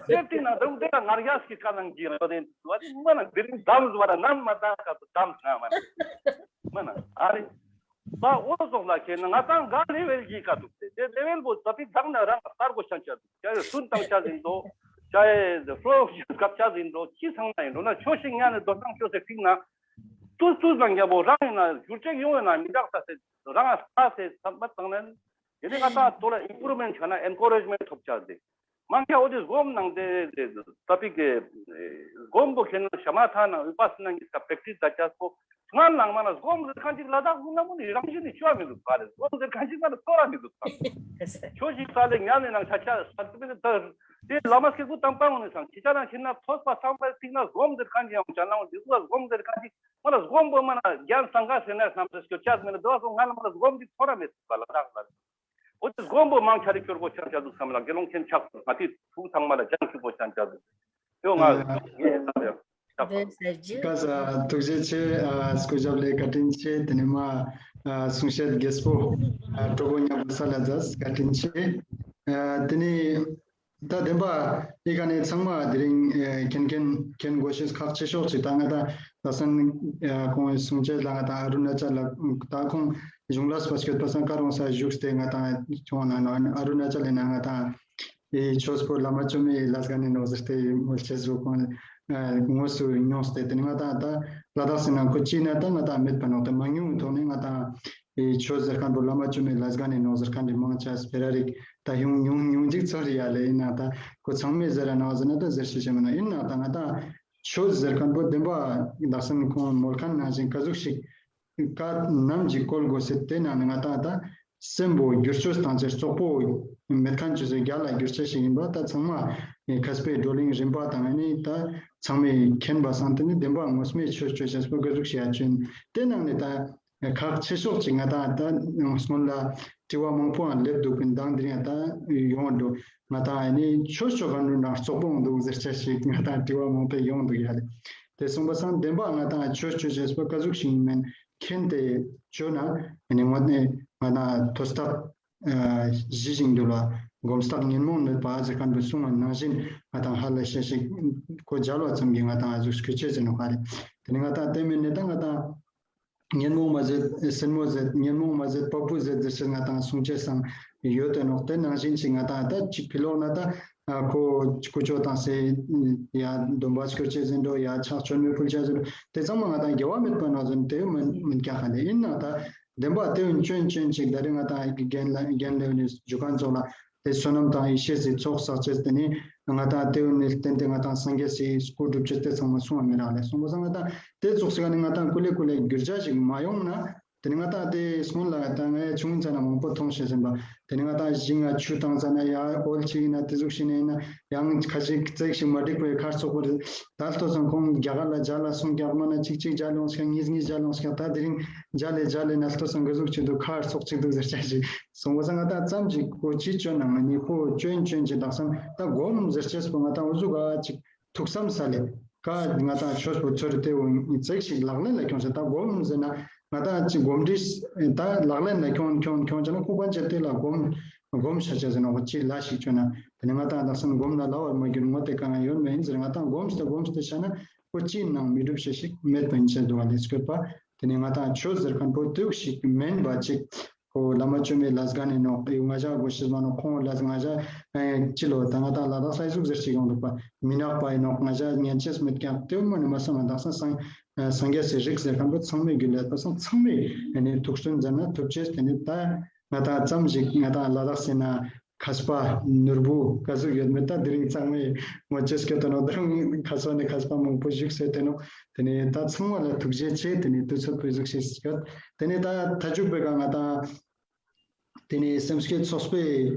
དེ་ཏི་ན་རུང་དེ་ལ་ངར་ཡ་ཞིག་ཀ་ནང་གི་རོ་དེ་མ་ལ་དེ་རིང་དམ་ཟ་མ་ལ་ནམ་མ་ད་ཀ་དུ་དམ་ཟ་མ་ལ། མ་ལ་ཨ་རེ། ད་འོ་ཙོགས་ལ་ཁེན་ན་ང་ཏང་ག་ལེ་ཝེལ་གྱི་ཀ་འདུག་སྟེ་དེ་ལེ་ཝེལ་པོ་ཙ་པིག་དང་ན་རང་གསར་གོ་ཤན་ཆ་འདུག་ཅ་ཡེ་སུན་བཏང་ཆ་ཟིན་འགྲོ། ཅ་ཡེ་ཧྲོ་སྐབས་ཆ་ཟིན་འགྲོ་ཅི་ཚང་ན་ཡིན་འགྲོ་ན་ཆོས་ཤིག་ཉན་ནས་རྡོ་སྟངས་ཆོས་སེ་ཁྲིག་ན། ཏུས་ཏུས་དང་རྒྱལ་པོ་རང་ཡིན་ན་བསྒྱུར་བཅོས་ཡོང་ཡོད་ན་མི་འདག་ས་སེ་རང་ལ་ས་སེ་བསམ་པ་བཏང་ནས་དེ་ནས་ང་ཏང་ཐོག་ལ་ཨིམ་པུ་རུབ་མེན་ཊ་བྱས་ན་ཨེན་ཀོ་རེཇ་མེན་ཊ་ཐོབ་ཆ་ཟིན། མང་ཆེ་འོ་དེ་སྒོམ་ནང་དེ་ད་པིག་གི་སྒོམ་པོ་ཁེན་ན་ཤ་མ་ཐ་ན་བི་པ་སི་ན་གཉིས་ཀ་པྲེག་ཊིས་ད་ཆ་སོ་སྔར་ནང་མ་ན་སྒོམ་ཟེར་མཁན་ཅིག་ལ་དྭགས་ལུང་ན་མོ་ནི་རང་བཞིན་ནི་ཆོ་བ་མི་འདུག་ག་རེ་སྒོམ་ཟེར་མཁན་ཅིག་མ་ན་ཚོར་བ་མི་འདུག་ག་ཆོས་ཤིག་ས་ལེ་ཉན་ནས་ནང་ཆ་ཆ་ས་དུ་མི་ནི་ད་དེ་བླ་མ་སྐྱེས་བུ་དམ་པ་ངོ་ནས་སང་ཁྱི་ཆ་ན་ཁྱི་ན་ཐོས་པ་བསམ་པའི་ཐིག་ན་སྒོམ་ཟེར་མཁན་ཅིག་ཡང་ཆ་ན་འོ་འདི་ཚོ་སྒོམ་ཟེར་མཁན་ཅིག་མ་ན་སྒོམ་པོ་མ་ན་རྒྱན་སང་ག་ཟེར་ན་བསམ་སེ་སྐྱོ་ཆ་མི་ན་དོ་སོ་ང་ལ་མ་ན་སྒོམ་འདི་ཚོར་བ་མེད་པ་ལ་དྭགས་ལ། འོ་དེ་སྒོམ་པོ་མང་ཆ་རེ་སྐྱོར་གོ་ཆ་ཆ་འདུག་བསམ་ལ་དགེ་སློང་ཁྱེད་ཆགས་སོང་ང་དེ་ཕྲུ་གུ་ཚང་མ་ལ་སྦྱང་བཅུག་གོ་ཆ་ཆ་འདུག་ཡོ་ང་ཡེ་བསམ་ཡོ་ཆགས་སོང་། ཀ་ས་ཐུགས་རྗེ་ཆེ། ཨ་སྐུ་ཞབས་ལེ་བཀའ་དྲིན་ཆེ། དེ་ནས་མ་ཨ་གསུང་བཤད་རྒྱས་པོ་ཨ་གྲོགས་པོ་མཉམ་པོ་ས་ལ་མཛད་བཀའ་དྲིན་ཆེ། ཨ་དེ་ནས་ད་བདེན་པ་ཨི་ཀ་ནས་ཚང་མ་དེ་རིང་ཨེ་མཁྱེན་མཁྱེན་མཁྱེན་དགོས་ཤེས་ཁག་ཆེ་ཤོས་ཅིག་ད་ང་ད་ད་སང་ཨེ་ཁོང་གསུང་ཆོས་ལ་ང་ད་ཨ་རུ་ན་ཅལ་ལ་ད་ཁོང་གཞུང་ལ་སྤ་སྐྱོད་པ་སང་ཀ་རོང་ས་བཞུགས་ཏེ་ང་ད་ཁྱོང་ན་ནོ་ཨ་རུ་ན་ཅལ་ལ་ན་ང་ད་ཨེ་ཆོས་པོ་བླ་མ་བཅོམ་མེད་ལས་ཀ་ནས་ནོ་ཟེར་ཏེ་མོལ་ཆེ་ཟུ་ཁོང་ཨེ་དངོས་སུ་མྱོང་སྟེ་དེ་ནས་ང་ད་ད་ལ་དྭགས་སི་ནང་ཁུལ་ཅི་ན་ད་ང་ད་མེད་པ་ནོ་ད་མ་མྱོང་ཐོག་ནས་ང་ད་ཨེ་ཆོས་ཟེར་མཁན་པོ་བླ་མ་བཅོམ་མེད་ལས་ཀ་ནས་ནོ་ཟེར་མཁན་དེ་མང་ཆེ་སྤེ་ར་རིག་ད་ཡོང་ཡོང་ཡོང་འཇིག་ཚར་ཡ་ལེ་ཡིན་ན་ད་ཁོ་ཚང་མས་ཟེར་ར་ན་ཟེར་ན་ད་ཟེར་ཤེས་ཤེས་མ་ན་ཡིན་ན་ད་ང་ད་ཆོས་ཟེར་མཁན་པོ་བདེན་པ་བདག་སེམས་ཁོང་མོལ་མཁན་ནང་བཞིན་ག་ཟུག་ཞིག་ག་ནམ་ཞིག་བཀོལ་དགོས་ཟེར་དེ་ནང་ནས་ང་ད་ད་སེམས་པོ་བསྒྱུར་བཅོས་བཏང་ཆེད་རྩོག་པོ་མེད་མཁན་ཆོས་ཟེར་རྒྱ་ལ་བསྒྱུར་ཆེད་ཞིག་ཡིན་པ་ད་ཚང་མ་མཁས་པའི་བགྲོ་གླེང་རིམ་པ་དང་ཨ་ནི་ད་ཚང་མས་མཁྱེན་པ་སང་དེ་ནི་བདེན་པ་ངོ་མས་ཆོས་ཆོས་ཤེས་པོ་ག་ཟུག་ཞིག་ཡ་ཆོས་དེ་ནང་ནས་ད། ཁག་ཆེ་ཤོས་ཅིག་ང་ཏང་ད་སྔོན་ལ་དྲི་བ་མང་པོའང་སླེབས་འདུག་པིན། མདང་དེ་རིང་ད་ཡོང་འགྲོ། ང་ཏང་ཨ་ནི་ཆོས་ཆོས་ག་འདྲ་ན་རྩོག་པོ་འདུག་ཟེར་ཆ་ཞིག་ང་ཏང་དྲི་བ་མང་པོ་ཡོང་འདུག་ཡ་ལེ། དེ་སོང་པ་སང་བདེན་པ་ང་ཏང་ཆོས་ཆོས་ཅེས་པོ་ག་ཟུག་ཞིག་མེན་མཁྱེན་ཏེ་ཆོས་ན་ཨ་ནི་དངོས་གནས་ང་ཏང་དོ་སྟབས་ཨ་ཞི་ཞིང་དུལ་བ་སྒོམ་སྟེགས་ཉོན་མོངས་མེད་པ་ཟེར་མཁན་པོ་གསུངས་པ་ནང་བཞིན་ང་ཏང་ཧ་ལ་ཤེས་ཤིག་གོ་མཇལ་བ་ཙམ་གྱིས་ང་ཏང་ཨ་ཟུག་སྐྱོད་ཅེས་ཟེར་ནོག་ག་ལེ། དེ་ནི་ང་ཏང་དེ་མེན་ནི་ད་ང་ཏང་ཉོན་མོངས་མ་ཟད་སེན་མོ་ཟད། ཉོན་མོངས་མ་ཟད་བ་སྤུ་ཟད་ཟེར་ཅེས་ང་ཏང་གསུང་ཅེས་སང་ཡོད་དེ་ནོག། དེ་ནང་བཞིན་ཅིག་ང་ཏང་ད་ཅིག་ཕི་ལོག་ན་ད་ཨ་ཁོ་ཀུ་ཅོ་བཏང་སེ་ཡ་སྡོམ་པ་སྐྱོར་ཅེས་ཟེར་འགྲོ། ཡ་ཕྱག་མཆོད་མེ་ཕུལ་ཅེས་ཟེར་འགྲོ། དེ་ཚང་མ་ང་ཏང་དགེ་བ་མེད་པ་ནང་བཞིན་དེ་མིན་མིན་ཀྱག་ག་ལེ། ཡིན་ནའང་ད་བདེན་པ་དེ་བོ་ཅོན་ཅོན་ཅིག་ད་རེས་ང་ཏང་རྒན་ལ་རྒན་ལེ་བོ་ནི་ཇུ་ཁན་ཚོགས་ལ་དེ་བསོད་ནམས་དང་ཡེ་ཤེས་སི་ཚོགས་བསགས་ཅེས། དེ་ནི་ང་ཏང་དེ་བོ་ནི་བརྟེན་ཏེ་ང་ཏང་སངས་རྒྱས་སི་སྐུ་འགྲུབ་ཅེས་དེ་ཚང་མ་གསུང་བ་མི་རག་ལེ། སོང་པ་སང་ང་ཏང་དེ་ཚོགས་སི་ཀ་ནི་ང་ཏང་ཀུ་ལེ་ཀུ་ལེ་འགྱུར་བ་ཞིག་མ་ཡོང་ན། དེ་ནི་ང་ཏང་དེ་སྔོན་ལ་ང་ཏང་ངའི་ཆུང་ཙ་ན་མང་པོ་མཐོང་ཤེས་ཟིན་པ། དེ་ནི་ང་ཏང་ཞིང་ང་ཆུ་བཏང་ཙ་ན་ཡ་འོལ་ཅིག་ཡིན་ན་དེ་ཟུག་ཞིག་ནས་ཡིན་ན་ཡང་ཁ་ཅིག་ཙེག་ཞིག་མ་འགྲིག་པའི་ཁར་ཚོགས་པོ་རེད། ད་ལྟོ་ཚང་ཁོང་རྒྱ་གར་ལ་མཇལ་ལ་སོང་། རྒྱ་མ་ན་གཅིག་གཅིག་མཇལ་ཡོང་ཤག། གཉིས་གཉིས་མཇལ་ཡོང་ཤག། ད་དེ་རིང་མཇལ་ལེ་མཇལ་ལེ་ན་ལྟོ་ཚང་ག་ཟུག་ཅིག་འདུག། ཁར་ཚོགས་ཅིག་འདུག་ཟེར་ཆ་ཞིག་སོང་པ་སང་ང་ཏང་ཙམ་ཅིག་གོ་ཅི་ཅོ་ན་ང་ནི་ཁོ་ཅོན་ཅོན་ཅིག་དག་སང་ད་སྒོམ་ཟེར་ཅེས་པོ་ང་ཏང་འུ་ཟུག་ག་ཅིག་ཐུགས་བསམ་ས་ལེ། ཀ་ང་ཏང་ཆོས་པོ་ཚོར་ཏེ་འོ་ཙེག་ཞིག་ལག་ལེན་ལ་ཁྱོངས་ཟེར། ད་སྒོམ་ཟེར་ན་ང་ཏང་ཅིག་སྒོམ་འདྲིས་ད་ལག་ལེན་ལ་ཁྱོང་ཁྱོང་ཁྱོང་ཅེ་ན་ཁོ་པན་ཅེ་དེ་ལ་སྒོམ་སྒོམ་ཤ་ཅེས་ཟེར་ན་འོ་ཅི་ལ་ཞིག་ཅོ་ན་དེ་ནི་ང་ཏང་དག་སང་སྒོམ་ན་ལ་བར་མ་གྱུར་ངོ་དེ་གང་ཡོད་མེད་ཡིན་ཟེར། ང་ཏང་སྒོམ་སྟེ་སྒོམ་སྟེ་ཤ་ན་ཁོ་ཅི་ནང་མི་འགྲུབ་ཤེས་ཤིག་མེད་པ་ཡིན་ཟེར་འདུག་བ་ལེ། སྐྱོད་པ་དེ་ནི་ང་ཏང་ཆོས་ཟེར་མཁན་པོ་དུག་ཞིག་མེན་པ་ཅིག་ཁོ་བླ་མ་བཅོ་ལྔའི་ལས་འགན་ནི་ནོག། ཡུ་ང་ཞ་གོ་ཤེས་མ་ནོག། ཁོང་ལས་ང་ཞ་ཨེ་ཅི་ལོ་ད་ང་ཏང་ལ་དྭགས་ས་ཟུག་ཟེར་ཅིག་ཡོང་འདུག་པ། མི་ནག་པ་ཡིན་ནོག། ང་ཞ་ཉན་ཅེས་མེད་ཀྱག། དེ་མོ་ནི་མ་སོང་ང་དག་ས་སངས་སངས་རྒྱས་སི་རིགས་ཟེར་མཁན་པོ་ཚང་མའི་རྒྱུད་ལ་ཡོད་པ་སང་ཚང་མའི་ཨེ་ནི་ཐུགས་བསྟུན་མཛད་ན་ཐུབ་ཅེས། དེ་ནི་ད་ང་ཏང་ཙམ་ཞིག་ང་ཏང་ལ་དྭགས་སི་ན་མཁས་པ་ནོར་བུ་ག་ཟུག་ཡོད་མེད་ད་དེ་རིང་ཚང་མས་ངོ་ཅེས་སྐྱོད་དོ་ནོ། དེ་རིང་མཁས་པ་ནི་མཁས་པ་མང་པོ་བཞུགས་སེ་དེ་ནོ། དེ་ནི་ད་ཚང་མ་ལ་ཐུགས་རྗེ་ཆེ། དེ་ནི་དུས་ཚོད་པོ་ཟུག་ཤེས་སྐྱོད། དེ་ནི་ད་མཐའ་མཇུག་པའི་ཀ་ང་ཏང་དེ་ནི་སེམས་བསྐྱེད་ཚོགས་པའི་